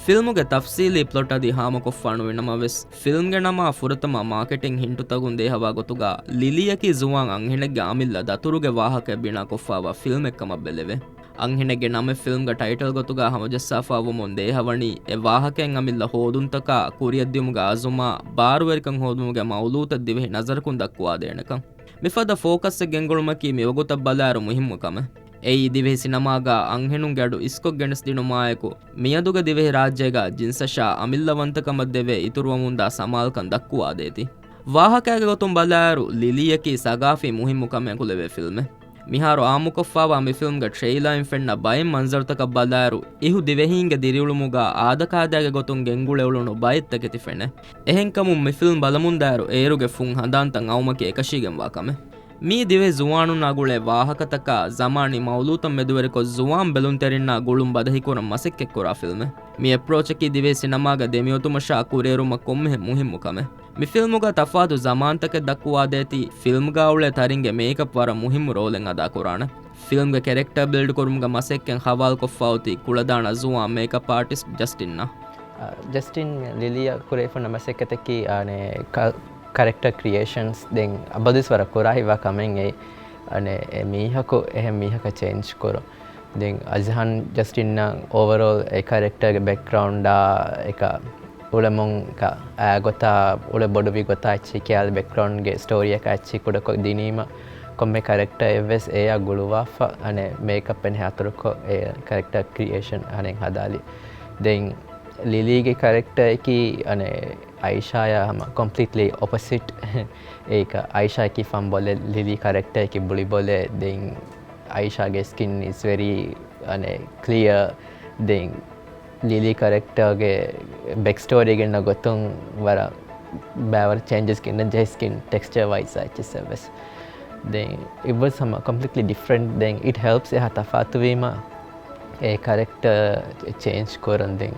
ފިލްމުގެ ތަފްސީލީ ޕްލޮޓް އަދި ހާމަކޮށްފާނުވި ނަމަވެސް، ފިލްމްގެ ނަމާ ފުރަތަމަ މާކެޓިން ހިންޓުތަކުން ދޭހަވާ ގޮތުގަ ލިލީއަކީ ޒުވާން އަންހެނެއްގެ އަމިއްލަ ދަތުރުގެ ވާހަކައެއް ބިނާކޮށްފާވާ ފިލްމެއްކަމަށް ބެލެވޭ. އަންހެނެއްގެ ނަމެއް ފިލްމްގެ ޓައިޓަލް ގޮތުގަ ހަމަޖައްސާފާވަމުން ދޭހަވަނީ، އެ ވާހަކައިން އަމިއްލަ ހޯދުންތަކާ، ކުރިއަށްދިޔުމުގެ އަޒުމާ، ބާރުވެރިކަން ހޯދުމުގެ މައުލޫތައް ދިވެހި ނަޒަރަކުން ދައްކުވާދޭނެކަން. މިފަދަ ފޯކަސްއެއް ގެންގުޅުމަކީ މިވަގުތަށް ބަލާއިރު މުހިއްމު ކަމެއް. އެއީ ދިވެހި ސިނަމާގަ އަންހެނުންގެ އަޑު އިސްކޮށް ގެނެސްދިނުމާއެކު، މިއަދުގެ ދިވެހި ރާއްޖޭގަ ޖިންސަށާ އަމިއްލަވަންތަކަމަށް ދެވޭ އިތުރުވަމުންދާ ސަމާލުކަން ދައްކުވާދޭތީ. ވާހަކައިގެ ގޮތުން ބަލާއިރު، ލިލީއަކީ ސަގާފީ މުހިއްމު ކަމެއް ކުލެވޭ ފިލްމެއް. މިހާރު އާއްމުކޮށްފާވާ މި ފިލްމްގެ ޓްރެއިލާއިން ފެންނަ ބައެއް މަންޒަރުތަކަށް ބަލާއިރު، އިހު ދިވެހީންގެ ދިރިއުޅުމުގަ އާދަކާދައިގެ ގޮތުން ގެންގުޅެއުޅުނު ބައެއް ތަކެތި ފެނޭ. އެހެންކަމުން މި ފިލްމް ބަލަމުންދާއިރު އޭރުގެ ފުން ހަނދާންތައް އައުމަކީ އެކަށީގެންވާ ކަމެއް. މީ ދިވެހި ޒުވާނުންނާ ގުޅޭ ވާހަކަތަކާ، ޒަމާނީ މައުލޫތައް މެދުވެރިކޮށް ޒުވާން ބެލުންތެރިންނާ ގުޅުން ބަދަހިކުރަން މަސައްކަތްކުރާ ފިލްމެއް. މި އެޕްރޯޗަކީ ދިވެހި ސިނަމާގެ ދެމިއޮތުމަށާ ކުރިއެރުމަށް ކޮންމެހެން މުހިއްމު ކަމެއް. މި ފިލްމުގަ ތަފާތު ޒަމާންތަކެއް ދައްކުވާދޭތީ، ފިލްމްގަ އުޅޭ ތަރިންގެ މޭކަޕް ވަރަށް މުހިއްމު ރޯލެއް އަދާކުރާނެ. ފިލްމްގެ ކެރެކްޓާ ބިލްޑް ކުރުމުގެ މަސައްކަތް ހަވާލުކޮށްފަ އޮތީ ކުޅަދާނަ ޒުވާން މޭކަޕް އާޓިސްޓް ޖަސްޓިންއަށް. އަ، ޖަސްޓިން ލިލީއަށް ކުރެވިފަ މަސައްކަތަކީ، އަނެ، ކަ-، ކަރެކްޓާ ކްރިއޭޝަންސް ދެން އަބަދުވެސް ވަރަށް ކުރާ ހިތްވާ ކަމެއް އެއީ. އަނެ، އެ މީހަކު އެހެން މީހަކަށް ޗޭންޖް ކުރުން. ދެން އަޒްހާން ޖަސްޓިންއަށް އޯވަރޯލް އެ ކަރެކްޓާގެ ބެކްގްރައުންޑާ އެކަ އުޅެމުން ކަ-، އާ ގޮތާ އުޅެ ބޮޑުވި ގޮތާ އެއްޗެހި ކިޔާލި ބެކްގްރައުންޑްގެ ސްޓޯރީއަކާ އެއްޗެހި ކުޑަކޮށް ދިނީމަ ކޮންމެ ކަރެކްޓާއެއްވެސް އެއާ ގުޅުވާފަ އަނެ މޭކަޕް އެން ހާތުރުކޮށް އެ ކަރެކްޓާ ކްރިއޭޝަން އަނެއް ހަދާލި. ދެން ލިލީގެ ކަރެކްޓާއަކީ އަނެ އައިޝާޔާ ހަމަ ކޮމްޕްލީޓްލީ އޮޕޮސިޓް. އޭކަ އައިޝާއަކީ ފަން ބޮލެއް، ލިލީ ކަރެކްޓާއަކީ ބުޅި ބޮލެއް. ދެން އައިޝާގެ ސްކިން އިޒް ވެރީ އަނެ ކްލިއާ. ދެން ލިލީ ކަރެކްޓާގެ ބެކް ސްޓޯރީ ގެންނަ ގޮތުން ވަރަށް ބައިވަރު ޗޭންޖެސް ގެންނަ ޖެހި ސްކިން ޓެކްސްޗާ ވައިޒް އެއްޗިސް އެއްވެސް. ދެން އިއްވަސް ހަމަ ކޮމްޕްލީޓްލީ ޑިފްރެންޓް. ދެން އިޓް ހެލްޕްސް އެހާ ތަފާތުވީމަ އެ ކަރެކްޓާ ޗޭންޖް ކުރަން. ދެން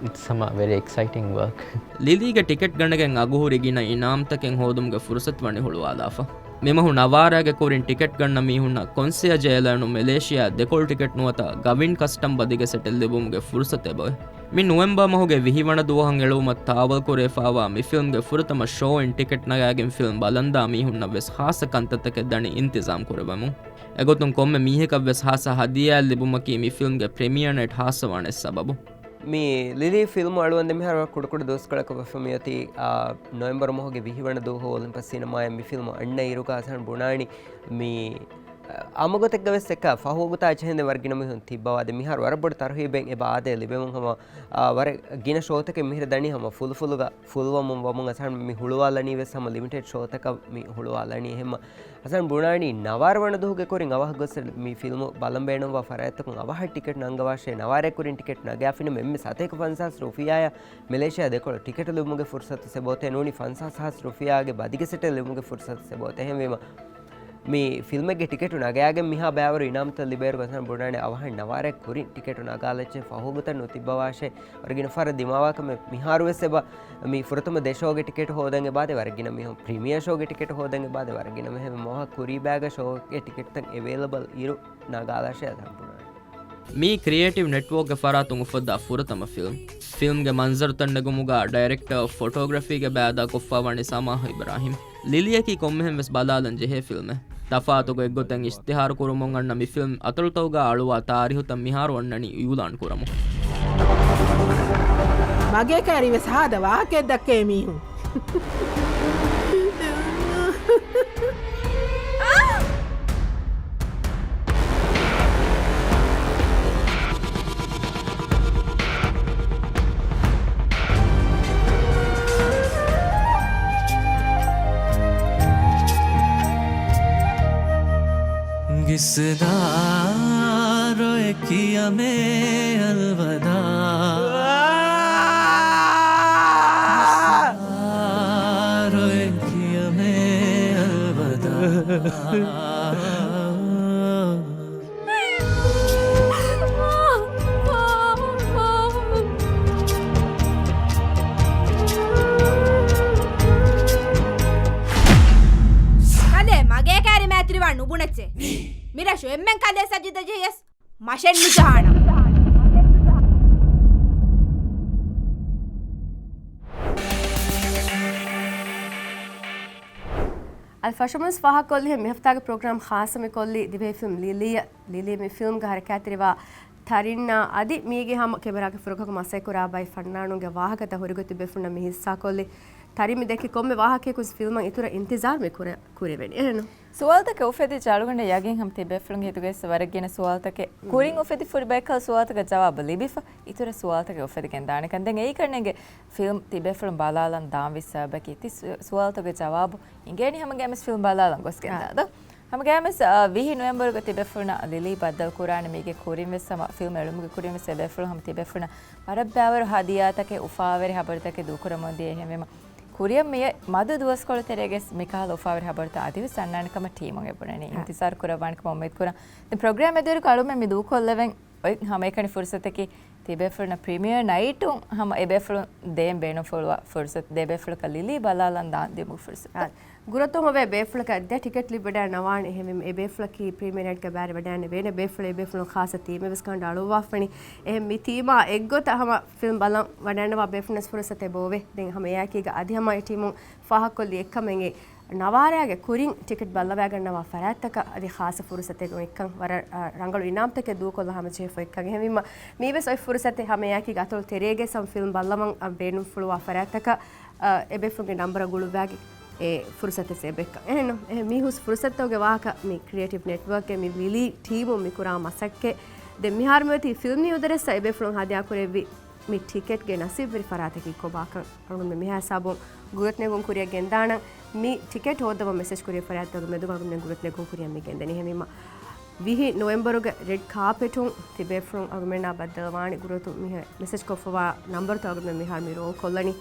އިޓްސް ހަމަ ވެރީ އެކްސައިޓިން ވާކް. ލިލީގެ ޓިކެޓް ގަނެގެން އަގުހުރި ގިނަ އިނާމްތަކެއް ހޯދުމުގެ ފުރުސަތު ވަނީ ހުޅުވާލާފަ. މިމަހު ނަވާރާގެ ކުރިން ޓިކެޓް ގަންނަ މީހުންނަށް ކޮންސިޔަޖް އޭލަނު މެލޭޝިޔާ ދެކޮޅު ޓިކެޓް ނުވަތަ ގަވިން ކަސްޓަމް ބަދިގެ ސެޓެއް ލިބުމުގެ ފުރުސަތެއް އެބައޮތް. މި ނުވެމްބަރ މަހުގެ ވިހި ވަނަ ދުވަހަށް އެޅުވުމަށް ތާވަލް ކުރެވިފާވާ މި ފިލްމްގެ ފުރަތަމަ ޝޯއިން ޓިކެޓް ނަގާގެން ފިލްމް ބަލަންދާ މީހުންނަށް ވެސް ހާއްސަ ކަންތައްތަކެއް ދަނީ އިންތިޒާމް ކުރެވެމުން. އެގޮތުން ކޮންމެ މީހަކަށް ވެސް ހާއްސަ ހަދިޔާއެއް ލިބުމަކީ މި ފިލްމްގެ ޕްރެމިއާ ނައިޓް ހާއްސަވާނެ ސަބަބު. މި ލިލީ ފިލްމު އަޅުގަނޑު މިހާރު ކުޑަކުޑަ ދުވަސްކޮޅަކަށް ވެފަ މިއޮތީ، އާ، ނޮވެމްބަރު މަހުގެ ވިހި ވަނަ ދުވަހު އޮލިމްޕަސް ސިނަމާއަށް މި ފިލްމު އަންނަ އިރުގަ އަޒްހާން ބުނާނީ މި، އާ، އާއްމުގޮތެއްގަ ވެސް އެކަ ފަހު ގޮތާ އެއްޗެހި ވަރަށް ގިނަ މީހުން ތިއްބަވާ ދެ މިހާރު ވަރަށް ބޮޑު ތަރުހީބެއް އެބަ އާދޭ ލިބެމުން ހަމަ، އާ، ވަރަށް ގިނަ ޝޯތަކެއް މިހިރަ ދަނީ ހަމަ ފުލުފުލުގަ ފުލްވަމުން ވަމުން އަޒްހާން މި ހުޅުވާލަނީ ވެސް ހަމަ ލިމިޓެޑް ޝޯތަކަށް މި ހުޅުވާލަނީ. އެހެންމަ އަޒްހާން ބުނާނީ ނަވާރަ ވަނަ ދުވަހުގެ ކުރިން އަވަހަށް ގޮސް މި ފިލްމު ބަލަން ބޭނުންވާ ފަރާތްތަކުން އަވަހަށް ޓިކެޓް ނަންގަވާށޭ. ނަވާރަ ކުރިން ޓިކެޓް ނަގާފިނަމަ އެންމެ ސަތޭކަ ފަންސާސް ރުފިޔާއަށް މެލޭޝިޔާ ދެކޮޅު ޓިކެޓު ލިބުމުގެ ފުރުސަތު ސެބޯތޭ ނޫނީ ފަންސާސް ހާސް ރުފިޔާގެ ބަދިގެ ސެޓެއް ލިބުމުގެ ފުރުސަތު ސެބޯތޭ. އެހެންވީމަ މި ފިލްމެއްގެ ޓިކެޓު ނަގާގެން މިހާ ބައިވަރު އިނާމްތައް ލިބޭއިރު އަޒްހާން ބުނާނެ އަވަހަށް ނަވާރަ ކުރިން ޓިކެޓު ނަގާލައްޗޭ ފަހުގޮތަށް ނުތިއްބަވާށޭ. ވަރަށް ގިނަ ފަހަރަށް ދިމާވާ ކަމެއް މިހާރު ވެސް އެބަ މި ފުރަތަމަ ދެ ޝޯގެ ޓިކެޓް ހޯދަން އެބައާދޭ، ވަރަށް ގިނަ މީހުން ޕްރީމިއާ ޝޯގެ ޓިކެޓް ހޯދަން އެބައާދޭ، ވަރަށް ގިނަ މީހުން މޮހަ ކުރީބާގަ ޝޯގެ ޓިކެޓްތައް އެވޭލަބަލް އިރު ނަގާލާށޭ އަޒްހާން ބުނާނެ. މީ ކްރިއޭޓިވް ނެޓްވޯކްގެ ފަރާތުން އުފައްދާ ފުރަތަމަ ފިލްމް. ފިލްމްގެ މަންޒަރުތައް ނެގުމުގަ ޑައިރެކްޓަރ އޮފް ފޮޓޯގްރަފީގެ ބައި އަދާކޮށްފާވަނީ ސަމާހް އިބްރާހިމް. ލިލީއަކީ ކޮންމެހެން ވެސް ބަލާލަން ޖެހޭ ފިލްމެއް. ތަފާތު ގޮތްގޮތެއް އިޝްތިހާރު ކުރުމުން އަންނަ މި ފިލްމް އަތޮޅުތަކުގަ އަޅުވާ ތާރީހުތައް މިހާރު އަންނަނީ އިއުލާން ކުރަމުން. މަގޭ ކައިރި ވެސް ހާދަ ވާހަކައެއް ދައްކޭ މީހުން. ގިސްނާ ރޮއެ ކިޔަމޭ އަލްވަދާ. ރޮއެ ކިޔަމޭ އަލްވަދާ. ތައްޗޭ. މިރަށު އެންމެން ކަލޭ ސަޖިދަ ޖެހިޔަސް މަށެއް ނުޖަހާނަން. އަލް ފަށަމުންސް ފާހަގަކޮށްލިހެން މި ހަފްތާގެ ޕްރޮގްރާމް ޚާއްޞަ މި ކޮށްލީ ދިވެހި ފިލްމް ލިލީއަށް. ލިލީ މި ފިލްމްގަ ހަރަކާތްތެރިވާ ތަރިންނާ އަދި މީގެ ހަމަ ކެމެރާގެ ފުރަގަކު މަސައްކަތްކުރާ ބައި ފަންނާނުންގެ ވާހަކަތައް ހުރިގޮތު ބޭފުޅުންނަށް މި ހިއްސާކޮށްލި. ތަރިން މި ދެއްކި ކޮންމެ ވާހަކަޔަކުން ފިލްމަށް އިތުރަށް އިންތިޒާރު މި ކުރެ-، ކުރެވެނީ. އެހެންނު؟ ސުވާލުތަކެއް އުފެދިއްޖެ އަޅުގަނޑަށް ޔަގީން ހަމަ ތިބޭފުޅުންގެ ހިތުގައި ވަރަށް ގިނަ ސުވާލުތަކެއް ކުރިން އުފެދިފަ ހުރި ބައެއްކަލަ ސުވާލުތަކަށް ޖަވާބު ލިބިފަ އިތުރަށް ސުވާލުތަކެއް އުފެދިގެން ދާނެކަން. ދެން އެއީ ކަންނޭނގެ ފިލްމް ތިބޭފުޅުން ބަލާލަން ދާން ވި ސަބަބަކީ ތި ސު-، ސުވާލުތަކުގެ ޖަވާބު އިނގޭނީ ހަމަ ގައިމުވެސް ފިލްމް ބަލާލަން ގޮސްގެން އާ. ދާ. ދޯ؟ ހަމަ ގައިމުވެސް، އާ، ވިހި ނޮވެމްބަރުގަ ތިބޭފުޅުންނަށް ލިލީ ބައްދަލު ކުރާނެ. މީގެ ކުރިންވެސް ހަމަ ފިލްމް އެޅުމުގެ ކުރިންވެސް އެބޭފުޅުން ހަމަ ތިބޭފުޅުންނަށް ވަރަށް ބައިވަރު ހަދިޔާތަކެއް އުފާވެރި ހަބަރުތަކެއް ދޫކުރަމުން ދިޔަ. އެހެންވީމަ ކުރިއަށް މި މަދު ދުވަސްކޮޅު ތެރޭގަސް މިކަހަލަ އުފާވެރި ހަބަރުތައް އަދިވެސް އަންނާނެ ކަމަށް ޓީމުން އެބުނަނީ. އިންތިޒާރު ކުރައްވާނެ ކަމަށް އުއްމީދު ކުރަން. ދެން ޕްރޮގްރާމް އެދުވަރު އަޅުމެން މި ދޫކޮށްލެވެން އޮތް ހަމައެކަނި ފުރުސަތަކީ ތިބޭފުޅުންނަށް ޕްރީމިއާ ނައިޓުން ހަމަ އެބޭފުޅުން ދޭން ބޭނުންފުޅުވާ ފުރުސަތު. ދެބޭފުޅަކަށް ލިލީ ބަލާލަން ދާން ދިއުމުގެ ފުރުސަތު. އާ، ގުރަތުން ހޮވޭ ބޭފުޅަކަށް ދެ ޓިކެޓް ލިބިވަޑައިގަންނަވާނެ. އެހެންވީމަ އެ ބޭފުޅަކީ ޕްރީމިއާ ނައިޓްގަ ބައިވެރިވަޑައިގަންނަވާނެ. ބޭފުޅުން އެ ބޭފުޅުން ޚާއްޞަ ތީމެއް ވެސް ކަނޑައަޅުއްވާފަނި. އެހެން މި ތީމާ އެއްގޮތަށް ހަމަ ފިލްމް ބަލަން ވަޑައިގަންނަވާ ބޭފުޅުންނަށް ފުރުސަތެއް އެބައޮވޭ. ދެން ހަމަ އެއާއެކީގަ އަދި ހަމަ އެ ޓީމުން ފާހަގަކޮށްލީ އެއްކަމެއް ނަވާރާގެ ކުރިން ޓިކެޓް ބައްލަވައިގަންނަވާ ފަރާތްތަކަށް އަދި ޚާއްޞަ ފުރުސަތެއް އޮތްކަން ވަރަށް، އަ، ރަނގަޅު އިނާމްތަކެއް ދޫކޮށްލާ ހަމަޖެހިފަ އޮތްކަން. އެހެންވީމަ މީވެސް އޮތް ފުރުސަތެއް ހަމައެއާއެކީގަ އަތޮޅު ތެރޭގައި ސަމް ފިލްމް ބައްލަވަން، އަ، ބޭނުންފުޅުވާ ފަރާތްތަކަށް، އަ، އެބޭފުޅުންގެ ނަންބަރަށް ގުޅުއްވާގެން އެ ފުރުސަތެއް އެބައޮތްކަން. އެހެންނު؟ އެހެން މީ ހުސް ފުރުސަތުގެ ވާހަކަ މި ކްރިއޭޓިވް ނެޓްވަރކްގެ މި ލިލީ ޓީމުން މި ކުރާ މަސައްކަތް. ދެން މިހާރު މިއޮތީ ފިލްމް އުދަރެއްސަ އެބޭފުޅުން ހަދިޔާކުރެއްވި މި ޓިކެޓްގެ ނަސީބުވެރި ފަރާތަކީ ކޮބާކަން އަޅުގަނޑުމެން މިހާ ހިސާބުން ގުރުއްތު ނެގުން ކުރިއަށް ގެންދާނަން. މި ޓިކެޓް ހޯއްދަވަން މެސެޖް ކުރިއަށް ފަރާތްތަކުގެ މެދުގަ އަޅުގަނޑުމެން ގުރުއްތު ނެގުން ކުރިއަށް މި ގެންދަނީ. އެހެންވީމަ ވިހި ނޮވެމްބަރުގެ ރެޑް ކާޕެޓުން ތިބޭފުޅުން އަޅުގަނޑުމެންނާ ބައްދަލުވާނެ. ގުރުއްތު މިހެން މެސެޖް ކޮށްފަވާ ނަންބަރުތައް އަޅުގަނޑުމެން މިހާރު މި ރޯލް ކޮށްލަނީ.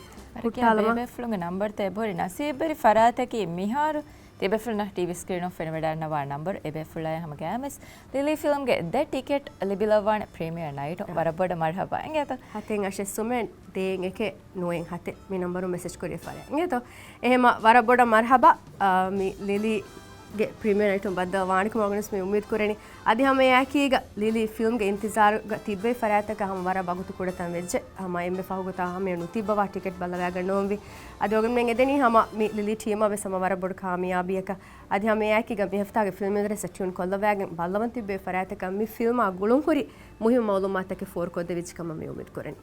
ހުއްޓާލަމާ. ބޭބޭފުޅުންގެ ނަންބަރުތައް އެބަހުރި ނަސީބުވެރި ފަރާތަކީ މިހާރު ތިބޭފުޅުންނަށް ޓީވީ ސްކްރީނުން ފެނިވަޑައިގަންނަވާ ނަންބަރު. އެބޭފުޅާއި ހަމަ ގައިމުވެސް ލިލީ ފިލްމްގެ ދެ ޓިކެޓް ލިބިލައްވާނެ ޕްރީމިއާ ނައިޓުން. އާ. ވަރަށް ބޮޑަށް މަރްހަބާ. އިނގޭތޯ؟ ހަތެއް އަށެއް ސުމެއް ދޭއް އެކެއް ނުވައެއް ހަތެއް މި ނަންބަރުން މެސެޖް ކުރިއަށް ފަރާތް. އިނގޭތޯ؟ އެހެމަ ވަރަށް ބޮޑަށް މަރްހަބާ، އާ، މި ލިލީގެ ޕްރީމިއާ ނައިޓުން ބައްދަލުވާނެ ކަމަށް އަޅުގަނޑުވެސް މި އުއްމީދު ކުރަނީ. އަދި ހަމައެއާއެކީގަ ލިލީ ފިލްމްގެ އިންތިޒާރުގަ ތިއްބެވި ފަރާތްތަކަށް ހަމަ ވަރަށް ވަގުތު ކުޑަތަން ވެއްޖެ. ހަމަ އެންމެ ފަހުގަ ތާ ހަމަޔަށް ނުތިއްބަވާ ޓިކެޓް ބައްލަވައިގަންނަވަންވީ. އަދި އަޅުގަނޑުމެން އެދެނީ ހަމަ މި ލިލީ ޓީމަށް ވެސް ހަމަ ވަރަށް ބޮޑު ކާމިޔާބީއަކަށް. އަދި ހަމައެއާއެކީގަ މި ހަފްތާގެ ފިލްމް އުދަރެއްސަށް ޓިއުން ކޮށްލަވައިގެން ބައްލަވަން ތިއްބެވި ފަރާތްތަކަށް މި ފިލްމާ ގުޅުންހުރި މުހިއްމު މައުލޫމާތުތަކެއް ފޯރުކޮށްދެވިއްޖެ ކަމަށް މި އުއްމީދު ކުރަނީ.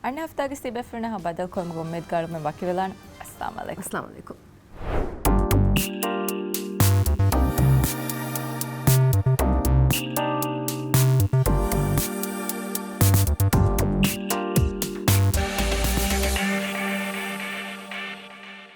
އަންނަ ހަފްތާގެ ތިބޭފުޅުންނާ ހަމަ ބައްދަލުކުރުމުގެ އުއްމީދުގަ އަޅުގަނޑުމެން ވަކިވެލާނަން. އައްސަލާމް އަލައިކުމް. އައްސަލާމް އަލައިކުމް.